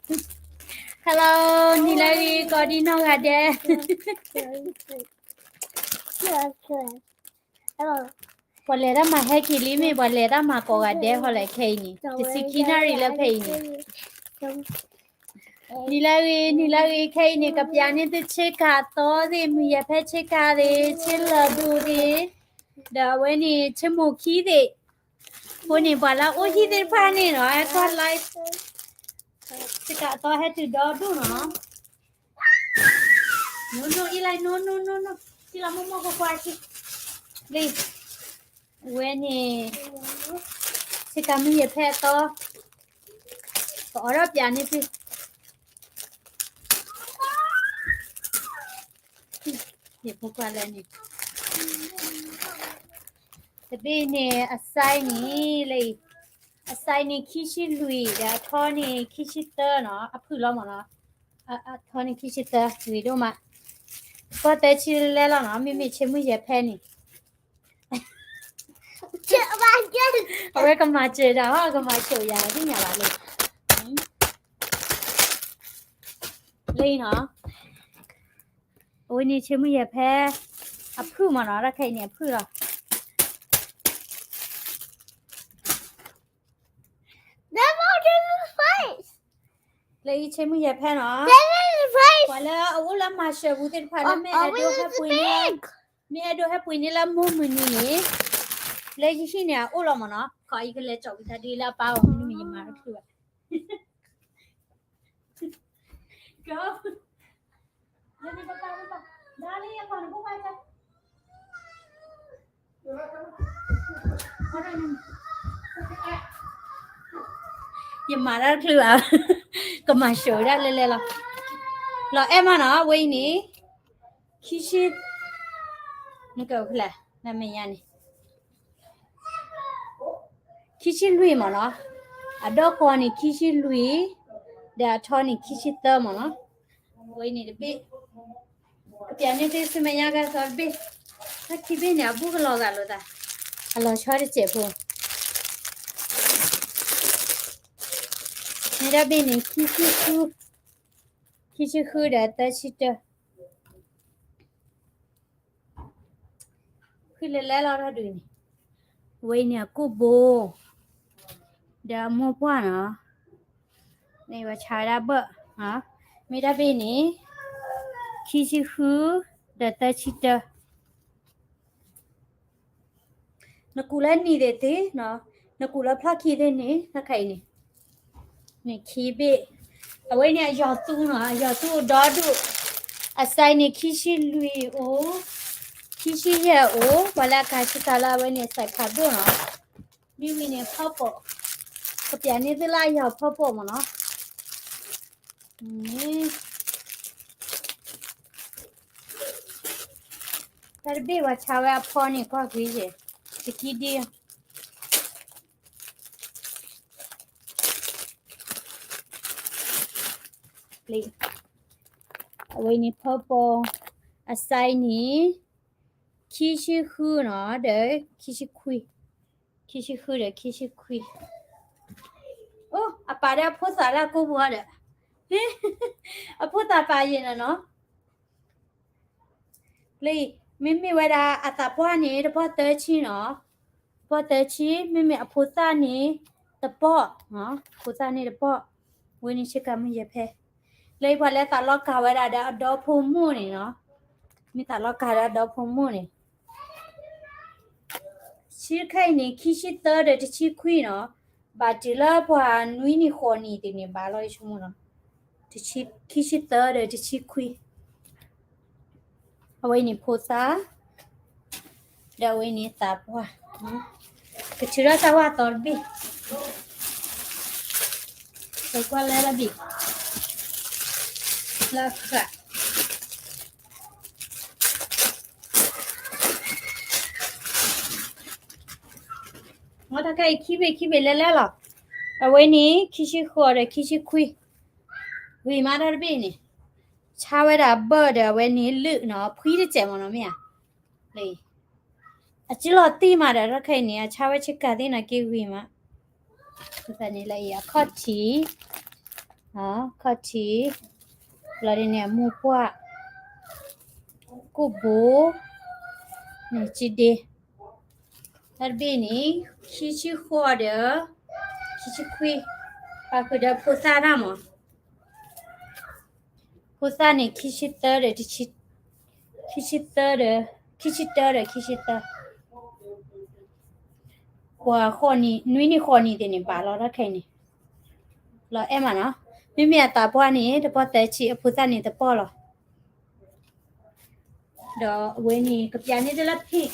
Hello, နံၤလၢအဂ့ၤ ကိးဒံနီၢ်ဂၤဒဲး. ပှၤလဲၤတၢ်မၤဟဲက့ၤလံမ့ၢ် ပှၤလဲၤတၢ်မၤကိးဂၤဒဲးဟီလဲၣ်ခဲအံၤန့ၣ် တဆံခံနၣ်ရံၣ်လၢဖဲအံၤန့ၣ် နံၤလၢအဂ့ၤ နံၤလၢအဂ့ၤ ခဲအံၤန့ၣ် ကပျးန့ၢ်သုဆ့ကၤသီသ့ၣ် မုၢ်ယဲၢ်ဖဲဆ့ကၤသ့ၣ် ဆ့လၢၢ်ဒိၣ်သ့ၣ် ဒီးအဝဲန့ၣ် ဆ့မိၢ်ခံသ့ၣ် အဃိန့ၣ် ပှၤလၢအအိၣ်ဟံၣ်သ့ၣ်တဖၣ်န့ၣ်နီၤ ဟဲထီၣ် live ဆ့ကၤအသီဟဲတုၤဒီဒူၣ်နီၤ နိနိအံၤလၢ နိနိနိနိ ထံလီၤမိၢ်မိၢ်ကွၢ်ကွၢ်ထံ လံ ဝဲန့ၣ် ဆ့ကၤမုၢ်ယဲၢ်ဖဲအသီ ပအီၣ်ထီၣ်ပျးန့ၢ်သု ယဖိခွါလၢန့ၣ် တဘ့ၣ်န့ၣ် အစဲန့ၣ် လၢအံၤ အစဲန့ၣ် ခံဆံလွံၢ် ဒီးအထီန့ၣ်ခံဆံသၢနီၤ အဖုၣ်လီၤမးနီၤ အထီန့ၣ်ခံဆံသၢ ဂ့ၤဒိၣ်မး ပှၢ်သၢဆံလဲၣ်လီၤနီၤ မ့မ့ၢ်ဆ့မုၢ်ယဲၢ်ဖဲန့ၣ် အဝဲကမၤစၢၤဒၣ်ဟီ ကမၤစၢၤယၤသ့ၣ်ညါဘၣ်လံ လံနီၤ အဝဲန့ၣ်ဆ့မုၢ်ယဲၢ်ဖဲ အဖုၣ်မးနီၤ တၢ်ခဲအံၤန့ၣ်အဖုၣ်လီၤ လၢအံၤဆ့မုၢ်ယဲၢ်ဖဲနီၤ ပှၤလၢအအိၣ်လၢမၤစၢၤပူၤသ့ၣ်တဖၣ်လၢမ့ၢ်အဲၣ်ဒိးဟဲပှ့ၤန့ၢ်လၢ မ့ၢ်အဲၣ်ဒိးဟဲပှ့ၤန့ၢ်လၢမိၢ်မုၢ်နံၤန့ၣ် လၢယဟံၣ်န့ၣ်အအိၣ်လီၤမးနီၤ ခီအံၤကလဲၤကၠီၣ်ဝံၤတၢ်ဒ်လၢအပၢ်အီၤမနုၤမ့ၢ်ယမၤတချုးဘၣ် ယမၤတၢ်တချုးဘၣ် ကမၤစၢၤဝဲဒၣ်လဲၤလဲၤလီၤ လီၤအဲၣ်မးနီၤ ဝဲအံၤန့ၣ် ခံဆံ နကဖလဲၣ် နမဲာ်ညါန့ၣ် ခံဆံလွံၢ်မးနီၤ အဒီၣ်ဃီန့ၣ် ခံဆံလွံၢ် ဒီးအထီန့ၣ် ခံဆံသၢမးနီၤ ဝဲအံၤန့ၣ်တဘ့ၣ် ကပျးန့ၢ်သုဆူမဲာ်ညါကစီတဘ့ၣ် တၢ်ခံဘ့ၣ်န့ၣ် အဘူၣ်ကလီၤဂာ်လိာ်သး အလီၤဆီတစဲးဖိ မ့ၢ်တၢ်ဘ့ၣ်န့ၣ် ခံဆံဃု ခံဆံဃုဒီးသၢဆံတၢ ဃုလဲၤလဲၤလီၤတၢ်ဒုးန့ၣ် ဝဲအံၤန့ၣ်အကိၣ်ဘိ ဒီးအမိၢ်ပှၢ်နီၤ န့ၣ်ဝဲဆါဝဲဒၣ်ဘၢၣ် မ့ၢ်တၢ်ဘ့ၣ်န့ၣ် ခံဆံဃု ဒီးသၢဆံတၢ နကူးလၢနံၤသ့ၣ်သ့ၣ်နီၤ နကူးလၢဖျီၣ်ခံသ့ၣ်န့ၣ် တၢ်ခါအံၤန့ၣ် န့ၣ်ခံဘ့ၣ် အဝဲန့ၣ်အယီၤသူနီၤ အယီၤသူအိၣ်ဒီဒူၣ် အစဲန့ၣ် ခံဆံလွံၢ်အိၣ် ခံဆံယဲၢ်အိၣ် ပှၤလၢအကၤဆံကၤလၢအဝဲန့ၣ် အစဲဖးဒိၣ်နီၤ မ့မ့ၢ်န့ၣ်ဖီပိာ် ကပျးန့ၢ်သုလၢအယီၤဖီပိာ်မးနီၤ တၢ်တဘ့ၣ်ပှၤဆါဝဲအဖီန့ၣ် ကွၢ်ကွံာ်ယဲၢ် တကံဒ့ အဝဲန့ၣ်ဖီပိာ် အစဲန့ၣ် ခံဆံဃုနီၤ ဒီးခံဆံခွံ ခံဆံဃုဒီးခံဆံခွံ အိၣ် အပာ်ဒီးအဖိသၣ်လၢအကိာ်ပူၤဒီး အဖိသၣ်ပာ်ယဲၢ်နီၤနီၤ လၢ မ့မ့ၢ်ဝဲဒၣ်အသးပှၢ်န့ၣ် တပီၢ်သၢဆံနီၤ တပီၢ်သၢဆံ မ့မ့ၢ်အဖိသၣ်န့ၣ် တပီၢ် ဖိသၣ်န့ၣ်တပီၢ် ဝဲန့ၣ်ဆ့ကၤမုၢ်ယဲၢ်ဖဲ လၢပှၤလၢသးလီၤကၤဝဲဒၣ်ဒီးအဒီဖိမိၢ်န့ၣ်နီၤ မ့ၢ်သးလီၤကၤဒီးအဒီဖိမိၢ်န့ၣ် ဆံခဲအံၤန့ၣ် ခံဆံသၢဒီးတဆံခွံနီၤ ဘၣ်တုၤလၢပှၤနွံနံၣ်ဃိးနံၣ်သ့ၣ်န့ၣ် ဘၣ်လီၤယဆိကမိၣ်နီၤ ခံဆံသၢဒီးတဆံခွံ အဝဲအံၤန့ၣ်ဖိသၣ် ဒီးအဝဲန့ၣ်သးပှၢ် ကထုးထီၣ်တၢ်ဝၢ်သီတဘ့ၣ် ပကွၢ်လၢလီၤဘ့ၣ် လၢဃာ် မ့ၢ်တၢ်ခဲအံၤခံဘ့ၣ်ခံဘ့ၣ်လဲၤလဲၤလီၤ အဝဲန့ၣ် ခံဆံဃိးဒီးခံဆံခွံ ဂ့ၤမးတၢ်တဘ့ၣ်န့ၣ် ဆါဝဲဒၣ်ဘၢၣ်ဒီးအဝဲန့ၣ်လုၣ်နီၤ ဖှံတစဲးမ့ၢ်နီၤမ့ၢ်ဧါ လၢ အစုလီၤတံၢ်မးဒီးတၢ်ခဲအံၤန့ၣ် အဆါဝဲဆ့ကၤသ့ၣ်နီၤက့ဂ့ၤမး န့ၣ်လၢအံၤအခီၣ်ထံး ခီၣ်ထံး, လီၤဒ်န့ၣ်အမိၢ်ပှၢ်, ကိၣ်ဘိ, န့ၣ်ကံဒ့, တၢ်တဘ့ၣ်န့ၣ် ခံဆံဃိးဒီး ခံဆံခွံ, ပာ်ဃုာ်ဒီးဖိသၣ်တၢ်မး, ဖိသၣ်န့ၣ် ခံဆံသၢဒီး ခံဆံသၢဒီး ခံဆံတၢဒီး ခံဆံသၢ, ပှၤဃိးနံၣ် နွံနံၣ်ဃိးနံၣ်သ့ၣ်န့ၣ် ဘၣ်လီၤတၢ်ခဲအံၤန့ၣ်, လီၤအဲၣ်မးနီၤ, မ့မ့ၢ်အသးပှၢ်န့ၣ် တပီၢ်သၢဆံ အဖိသၣ်န့ၣ်တပီၢ်လီၤ. ဒီးအဝဲန့ၣ် ကပျးန့ၢ်တၢ်လၢ pink,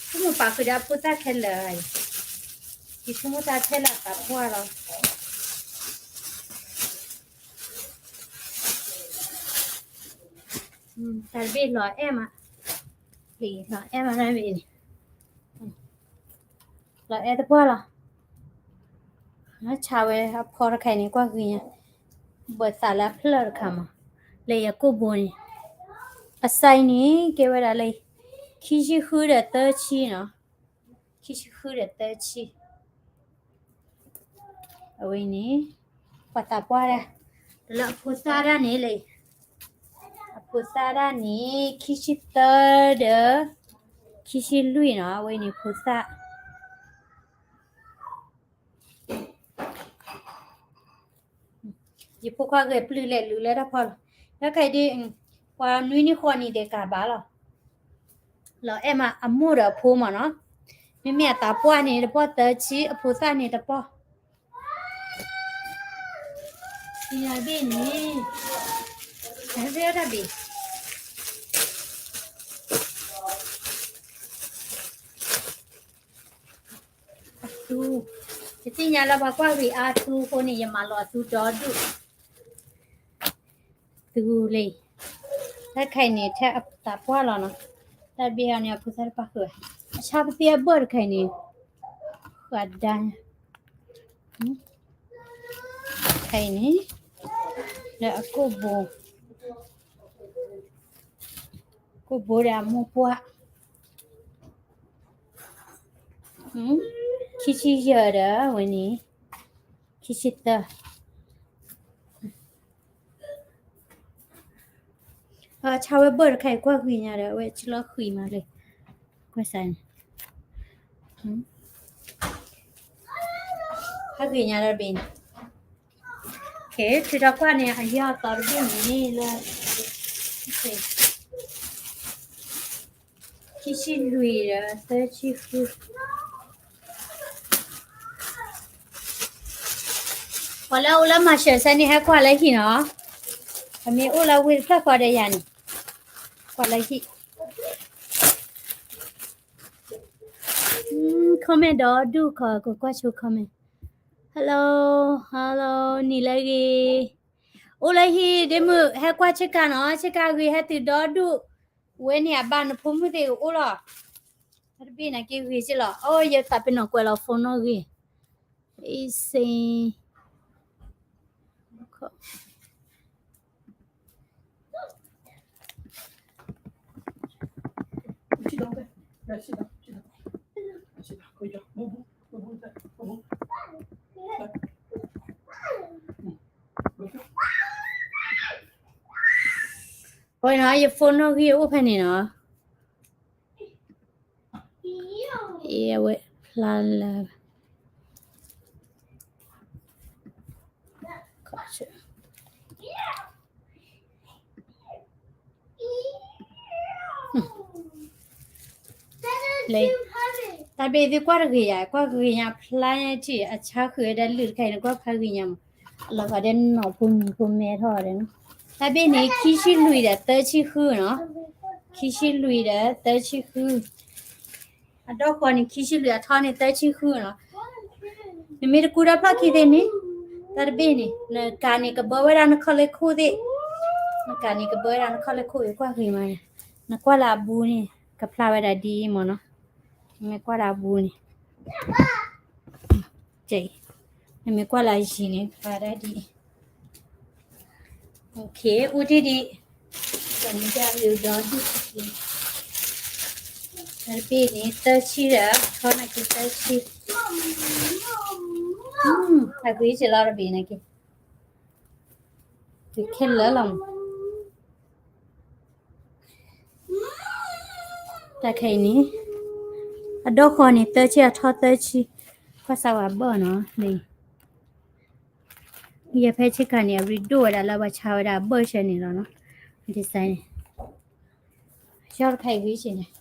ဆိကမိၣ်ပာ်ဃုာ်ဒီးအဖိသၣ်ခဲလၢာ်, ယဆိကမိၣ်တၢ်ထဲလၢအသးပှၢ်လီၤ. တၢ်တဘ့ၣ်လီၤအဲၣ်မး, လီၤအဲၣ်မးတၢ်တဘ့ၣ်န့ၣ်, လီၤအဲၣ်တပှၢ်လီၤ. ဆါဝဲအဖီတခါအံၤန့ၣ် ကွၢ်ဂ့ၤညါ, ဘၣ်သးလၢအဖျၢၣ်တခါမး, လၢယကိၣ်ဘိန့ၣ်, အ size န့ၣ် ကဲဝဲဒၣ်လၢ ခံဆံဃုဒီးသၢဆံနီၤ, ခံဆံဃုဒီးသၢဆံ. အဝဲန့ၣ် ပှၤသးပှၢ်ဒၣ်, လၢအဖိသၣ်ဒၣ်န့ၣ်လၢ, အဖိသၣ်ဒၣ်န့ၣ် ခံဆံသၢဒီး ခံဆံလွံၢ်နီၤ, အဝဲန့ၣ်ဖိသၣ် ယဖိခွါဂဲၤပျုၢ်လဲၤလူၤလၢတၢ်ဖီလီၤ. လၢခဲအံၤဒ် ပှၤနွံနံၣ်ဃိးနံၣ်ဒံးကးဘၣ်လီၤ. လီၤအဲၣ်မးအမိၢ်ဒီးအဖိမးနီၤ. မ့မ့ၢ်အသးပှၢ်န့ၣ် တပီၢ်သၢဆံ, အဖိသၣ်န့ၣ်တပီၢ်. ယဘ့ၣ်န့ၣ်, တၢ်ဘ့ၣ် အသူ, ယသ့ၣ်ညါလၢပှၤကွၢ်ဂ့ၤအါသူအဃိန့ၣ် ယမၤလီၤအသူဒီဒူၣ်. သူလံ, တၢ်တခါအံၤန့ၣ် ထဲအသးပှၢ်လီၤနီၤ. တၢ်တဘ့ၣ်အံၤန့ၣ် အဖိသၣ်တပီၢ်ဃုာ်, အဆါပသ့အဘၢၣ်တခါအံၤန့ၣ်, ဃးဒါ, တခါအံၤန့ၣ်, လၢအကိၣ်ဘိ, ကိၣ်ဘိဒီးအမိၢ်ပှၢ်, ခံဆံယဲၢ်ဒီးဝဲန့ၣ်, ခံဆံသၢ. ဆါဝဲဘၢၣ်တခါအံၤ ကွၢ်ဂ့ၤညါဒီး အဝဲဆံလီၤဃံမးလၢ, ကွၢ်စးန့ၣ်, ဟဲဂ့ၤညါဒီးတဘ့ၣ်န့ၣ်, ထုးထီၣ်ကွၢ်န့ၣ် အယီၢ်အသီတဘ့ၣ်န့ၣ်လၢ, ခံဆံလွံၢ်ဒီးသၢဆံဃု. ပှၤလၢအအိၣ်လၢမၤစၢၤစဲန့ၣ် ဟဲကွၢ်လၢဟံၣ်နီၤ. အမ့ၢ်အိၣ်လၢဝ့ၢ်တဖျၢၣ်ဃီဒီးယၤန့ၣ်, ကွၢ်လၢဟံၣ်. Comment ဒီဒူၣ်ခီ ကကွၢ်ဆိ comment. Hello, hello, နံၤလၢအဂ့ၤ. အိၣ်လၢဟံၣ်ဒ့မုၣ် ဟဲကွၢ်ဆ့ကၤနီၤ, ဆ့ကၤဂ့ၤ ဟဲတုၤဒီဒူၣ်. ဝဲန့ၣ်အဘၣ်နဖိမုၣ်သ့ၣ်အိၣ်လီၤ. တၢ်တဘ့ၣ်န့ၣ်က့ဂ့ၤက့လီၤ. အိၣ် ယသးပ့ၤနီၣ်ကွဲးလီၤ phone နီၣ်ဂ့ၤ. အံၤစ့ ဝဲနီၤ ယ phone နီၣ်ဂံၢ်အိၣ်ဖဲန့ၣ်နီၤ. အဝဲဖျါလၢ လဲၤ တၢ်ဘ့ၣ်သုကွၢ်တဂ့ၤယၤ, ကွၢ်ဂ့ၤညါဖျါညါထံၣ် အဆါဃုာ်ဝဲဒၣ်လုၢ်တခါအံၤန့ၣ် ကွၢ်ဖျါဂ့ၤညါမး, အလီၤဂာ်ဒဲးနီၢ်ဖိမံၤဖိမဲထီၣ်ဒဲးနီၤ. တၢ်ဘ့ၣ်န့ၣ် ခံဆံလွံၢ်ဒီးသၢဆံဃုနီၤ, ခံဆံလွံၢ်ဒီးသၢဆံဃု. အဒီၣ်ဃီန့ၣ် ခံဆံလွံၢ် အထီန့ၣ် သၢဆံဃုနီၤ. နမ့ၢ်တကူဒီဖျၢၣ်ခံသ့ၣ်န့ၣ်, တၢ်တဘ့ၣ်န့ၣ် နကၤန့ၣ် ကဘၢဝဲဒၣ်နခီၣ်လ့ၢ်ခိၣ်သ့ၣ်, နကၤန့ၣ် ကဘၢဝဲဒၣ်နခီၣ်လ့ၢ်ခိၣ် ယကွၢ်ဂ့ၤမးန့ၣ်, နကွၢ်လၢအဘူးန့ၣ် ကဖျါဝဲဒၣ်ဒ်အံၤမးနီၤ. နမ့ၢ်ကွၢ်လၢအဘူးန့ၣ် နမ့ၢ်ကွၢ်လၢအယံၤန့ၣ် ကဖျါဒၣ်ဒ်အံၤ. အိၣ်ဒံးဒံး, တၢ်တဘ့ၣ်န့ၣ် သၢဆံဒီး ထီနၤက့ၤသၢဆံ, အဂ့ၤက့လီၤတဘ့ၣ်နၤက့ၤ. ခဲလၢာ်လီၤ. တၢ်ခဲအံၤန့ၣ် အဒီဃီန့ၣ် သၢဆံ အထီသၢဆံ, ကွၢ်စၢ်ဝဲအဘၢၣ်နီၤ, လၢ ယဖဲဆ့ကၤန့ၣ် အရ့ဒိၣ်ဝဲဒၣ်လၢပှၤဆါဝဲဒၣ်အဘၢၣ်ဆၢန့ၣ်လီၤနီၤ, design န့ၣ်, ယီၢ်တခါအံၤဂ့ၤဆ့န့ၣ်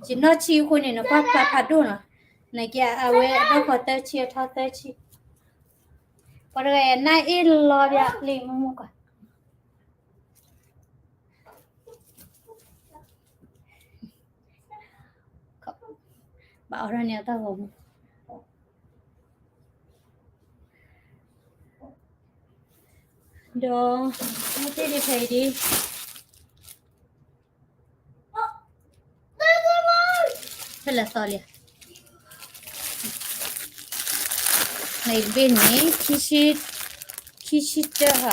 ယနီၢ်ဆံအဃိန့ၣ် နကွၢ်ဖျါဖးဒိၣ်နီၤ, နကဲအဝဲအဒီဃီသၢဆံ အထီသၢဆံ, ပှၤတဂၤအနၢ်အ့ၣ်လီၤဘၣ်လံ မ့ၢ်မ့ၢ်ကွၢ် ဘၣ်အီၣ်ထီၣ်န့ၢ်အတၢ်ဂီၤမူ, ဒီး မ့ၢ်တ့ၢ်ဒံးဖဲအံၤဒံး ဖဲလဲၣ်သီလံ, နအံၤတဘ့ၣ်န့ၣ် ခံဆံတၢ, ခံဆံလွံၢ်ဒီးသၢဆံခံ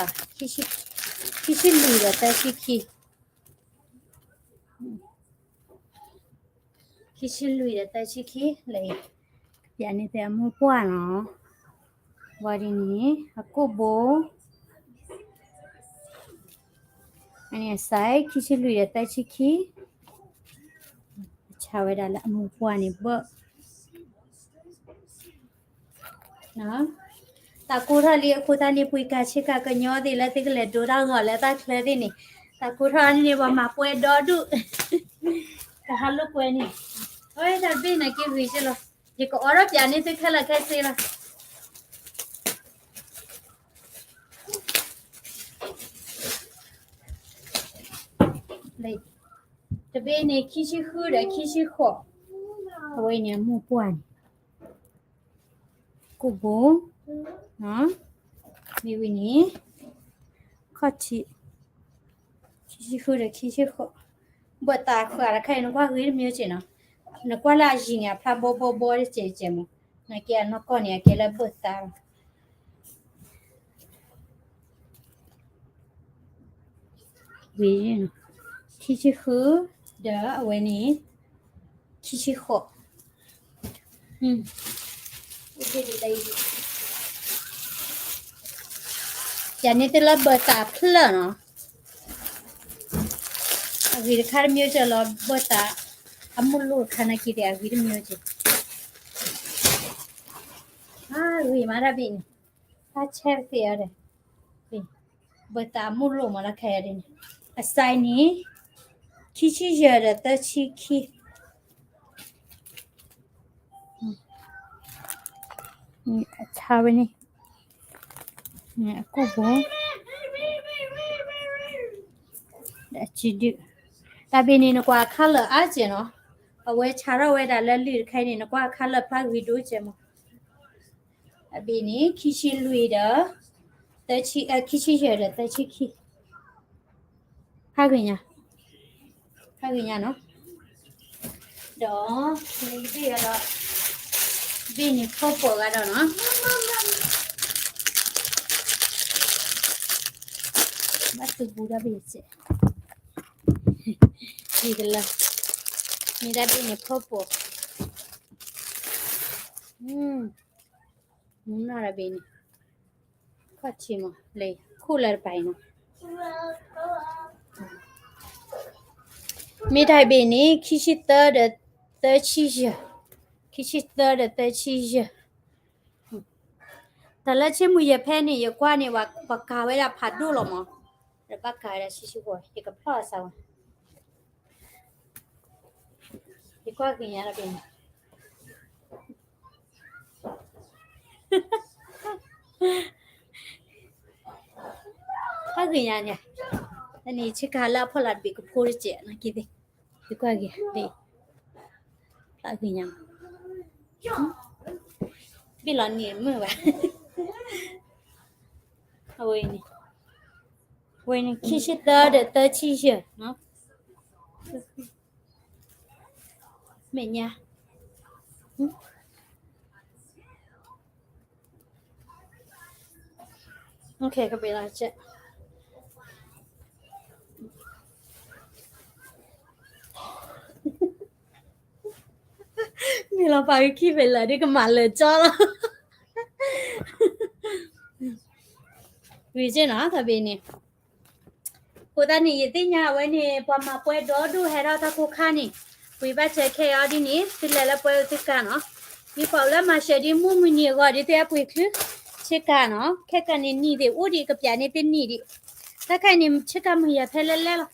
ခံဆံလွံၢ်ဒီးသၢဆံခံလၢအံၤ, ပျးန့ၢ်သ့ၣ်အမိၢ်ပှၢ်နီၤ, ဝံၤဒ်န့ၣ် အကိာ်ဘိ အန့ၣ်အ size ခံဆံလွံၢ်ဒီးသၢဆံခံ, ဆါဝဲဒၣ်လၢအမိၢ်ပှၢ်န့ၣ်ဘၣ် သးကိၢ်ထီၣ်လံအဃိသတးန့ၣ် ပှ့ၤကၤဆ့ကၤကညီသ့ၣ်လၢသုကလဲၤဒိတၢ်ဂီၤလၢတၢ်ချၢသ့ၣ်န့ၣ်, သးကိၢ်ထီၣ်န့ၣ် ပှၤမၤပှဲၤဒီဒူၣ်, တဟးလိာ်ကွဲန့ၣ်, အဝဲတၢ်တဘ့ၣ်န့ၣ်က့ဂ့ၤက့လီၤ, ယကအိးထီၣ်ပျးန့ၢ်သုခဲလၢာ်ခဲဆ့လီၤ. တဘ့ၣ်န့ၣ် ခံဆံဃုဒီးခံဆံဃိး, အဝဲန့ၣ်အမိၢ်ပှၢ်န့ၣ် ကိာ်ဘိ, မ့ၢ်ဝံၤန့ၣ် ခီၣ်ထံး, ခံဆံဃုဒီးခံဆံဃိး, ဘၢၣ်သးဃာ်တခါအံၤ နကွၢ်ဂ့ၤတမံၤက့နီၤ, နကွၢ်လၢအယံၤန့ၣ် အဖျါဘီဘီဘီတကဲးကဲးမး, နကဲအနီၢ်ကီၢ်န့ၣ် အကဲလၢဘၢၣ်သးလီၤ. ဝံၤ, ခံဆံဃု, ဒီးအဝဲန့ၣ် ခံဆံဃိး, ယၤန့ၣ်သ့ၣ်လၢဘၢၣ်သးဖျၢၣ်နီၤ, အဂ့ၤတခါတမံၤက့လီၤ, ဘၢၣ်သး အမိၢ်လိၣ်တခါနာ်က့သ့ၣ် အဂ့ၤတမံၤက့, အဂ့ၤမးတၢ်ဘ့ၣ်န့ၣ်, တၢ်ဆဲးသ့ၣ်အီၤဒီး ဘၢၣ်သးအမိၢ်လိၣ်မးလၢခဲအံၤဒ်န့ၣ်, အ size န့ၣ် ခံဆံယဲၢ်ဒီးသၢဆံခံ, အဆါဝဲန့ၣ် အကိာ်ဘိ ဒီးအစုဒုၣ်, တၢ်ဘ့ၣ်န့ၣ် နကွၢ် color အါကဲနီၤ, အဝဲဆါထီၣ်ဝဲဒၣ်လၢလွံၢ်တခါအံၤန့ၣ် နကွၢ် color ဖျါဂ့ၤဒိၣ်ကဲမး, အဘ့ၣ်န့ၣ် ခံဆံလွံၢ်ဒီး ခံဆံယဲၢ်ဒီးသၢဆံခံ, ဖးဂ့ၤညါ, ဖးဂ့ၤညါနီၤ, ဒီး ဘ့ၣ်န့ၣ် ဖီပိာ်ဂၤဒီးနီၤ, ဘၣ်သူဘူးတၢ်ဘ့ၣ်စဲး, ကလၢ, မ့ၢ်တၢ်ဘ့ၣ်န့ၣ် ဖီပိာ်, မူနီၢ်တၢ်ဘ့ၣ်န့ၣ် ခီၣ်ထံးမး လၢခိၣ်လၢတပၤအံၤနီၤ, မ့ၢ်တၢ်ဘ့ၣ်န့ၣ် ခံဆံသၢဒီးသၢဆံယဲၢ်, ခံဆံသၢဒီးသၢဆံယဲၢ်, တၢ်လၢဆ့မုၢ်ယဲၢ်ဖဲန့ၣ် ယကွၢ်န့ၣ် ပှၤကၤဝဲဒၣ်ဖးဒိၣ်လီၤမး, ဒီးဘၣ်ကၤဝဲဒၣ်ဆံဆံဃိး ယကဖျီၣ်အသးဝဲ ယကွၢ်ဂ့ၤညါတဘ့ၣ်န့ၣ်, ကွၢ်ဂ့ၤညါန့ၣ်, တၢ်န့ၣ်ဆ့ကၤလၢအဖီလာ်တဘ့ၣ်ကဖိတကဲးနာ်က့သ့ၣ်, ယကွၢ်ဂ့ၤ, ဖျါဂ့ၤညါ, ဘ့ၣ်လီၤန့ၣ်မုာ်ဘၣ်, အဝဲန့ၣ်, ဝဲန့ၣ် ခံဆံသၢဒီးသၢဆံယဲၢ်, မဲာ်ညါ, ကဘ့ၣ်လီၤစဲး, မ့ၢ်လီၤပာ်ကခံဖဲလၢာ်ဒ်ကမၤလၢာ်ကၠီလီၤ, နီၤ တဘ့ၣ်န့ၣ်. အဃိသတးန့ၣ် ယသ့ၣ်ညါအဝဲန့ၣ် ပှၤမၤပွဲဒီဒူၣ်ဟဲထီၣ်တၢ်ကိၢ်ခါန့ၣ်, ပှ့ၤဘၣ်စၢၤခဲအံၤဒ်န့ၣ် သုလဲၤလၢပွဲသုကါနီၤ. မ့ၢ်ပှၤအိၣ်လၢမၤစၢၤဒ်မုၢ်မုၢ်နံၤအဂီၢ် ဒ်သုဟဲပှ့ၤချုး ဆ့ကၤနီၤ, ခဲကနံၣ်အံၤန့ၣ်သ့ၣ်အိၣ်ဒံးကပျးန့ၣ်သ့ၣ်နံၣ်ဒံး, တၢ်ခါအံၤန့ၣ် ဆ့ကၤမုၢ်ယဲၢ်ဖဲလဲၣ်လဲၣ်လီၤ.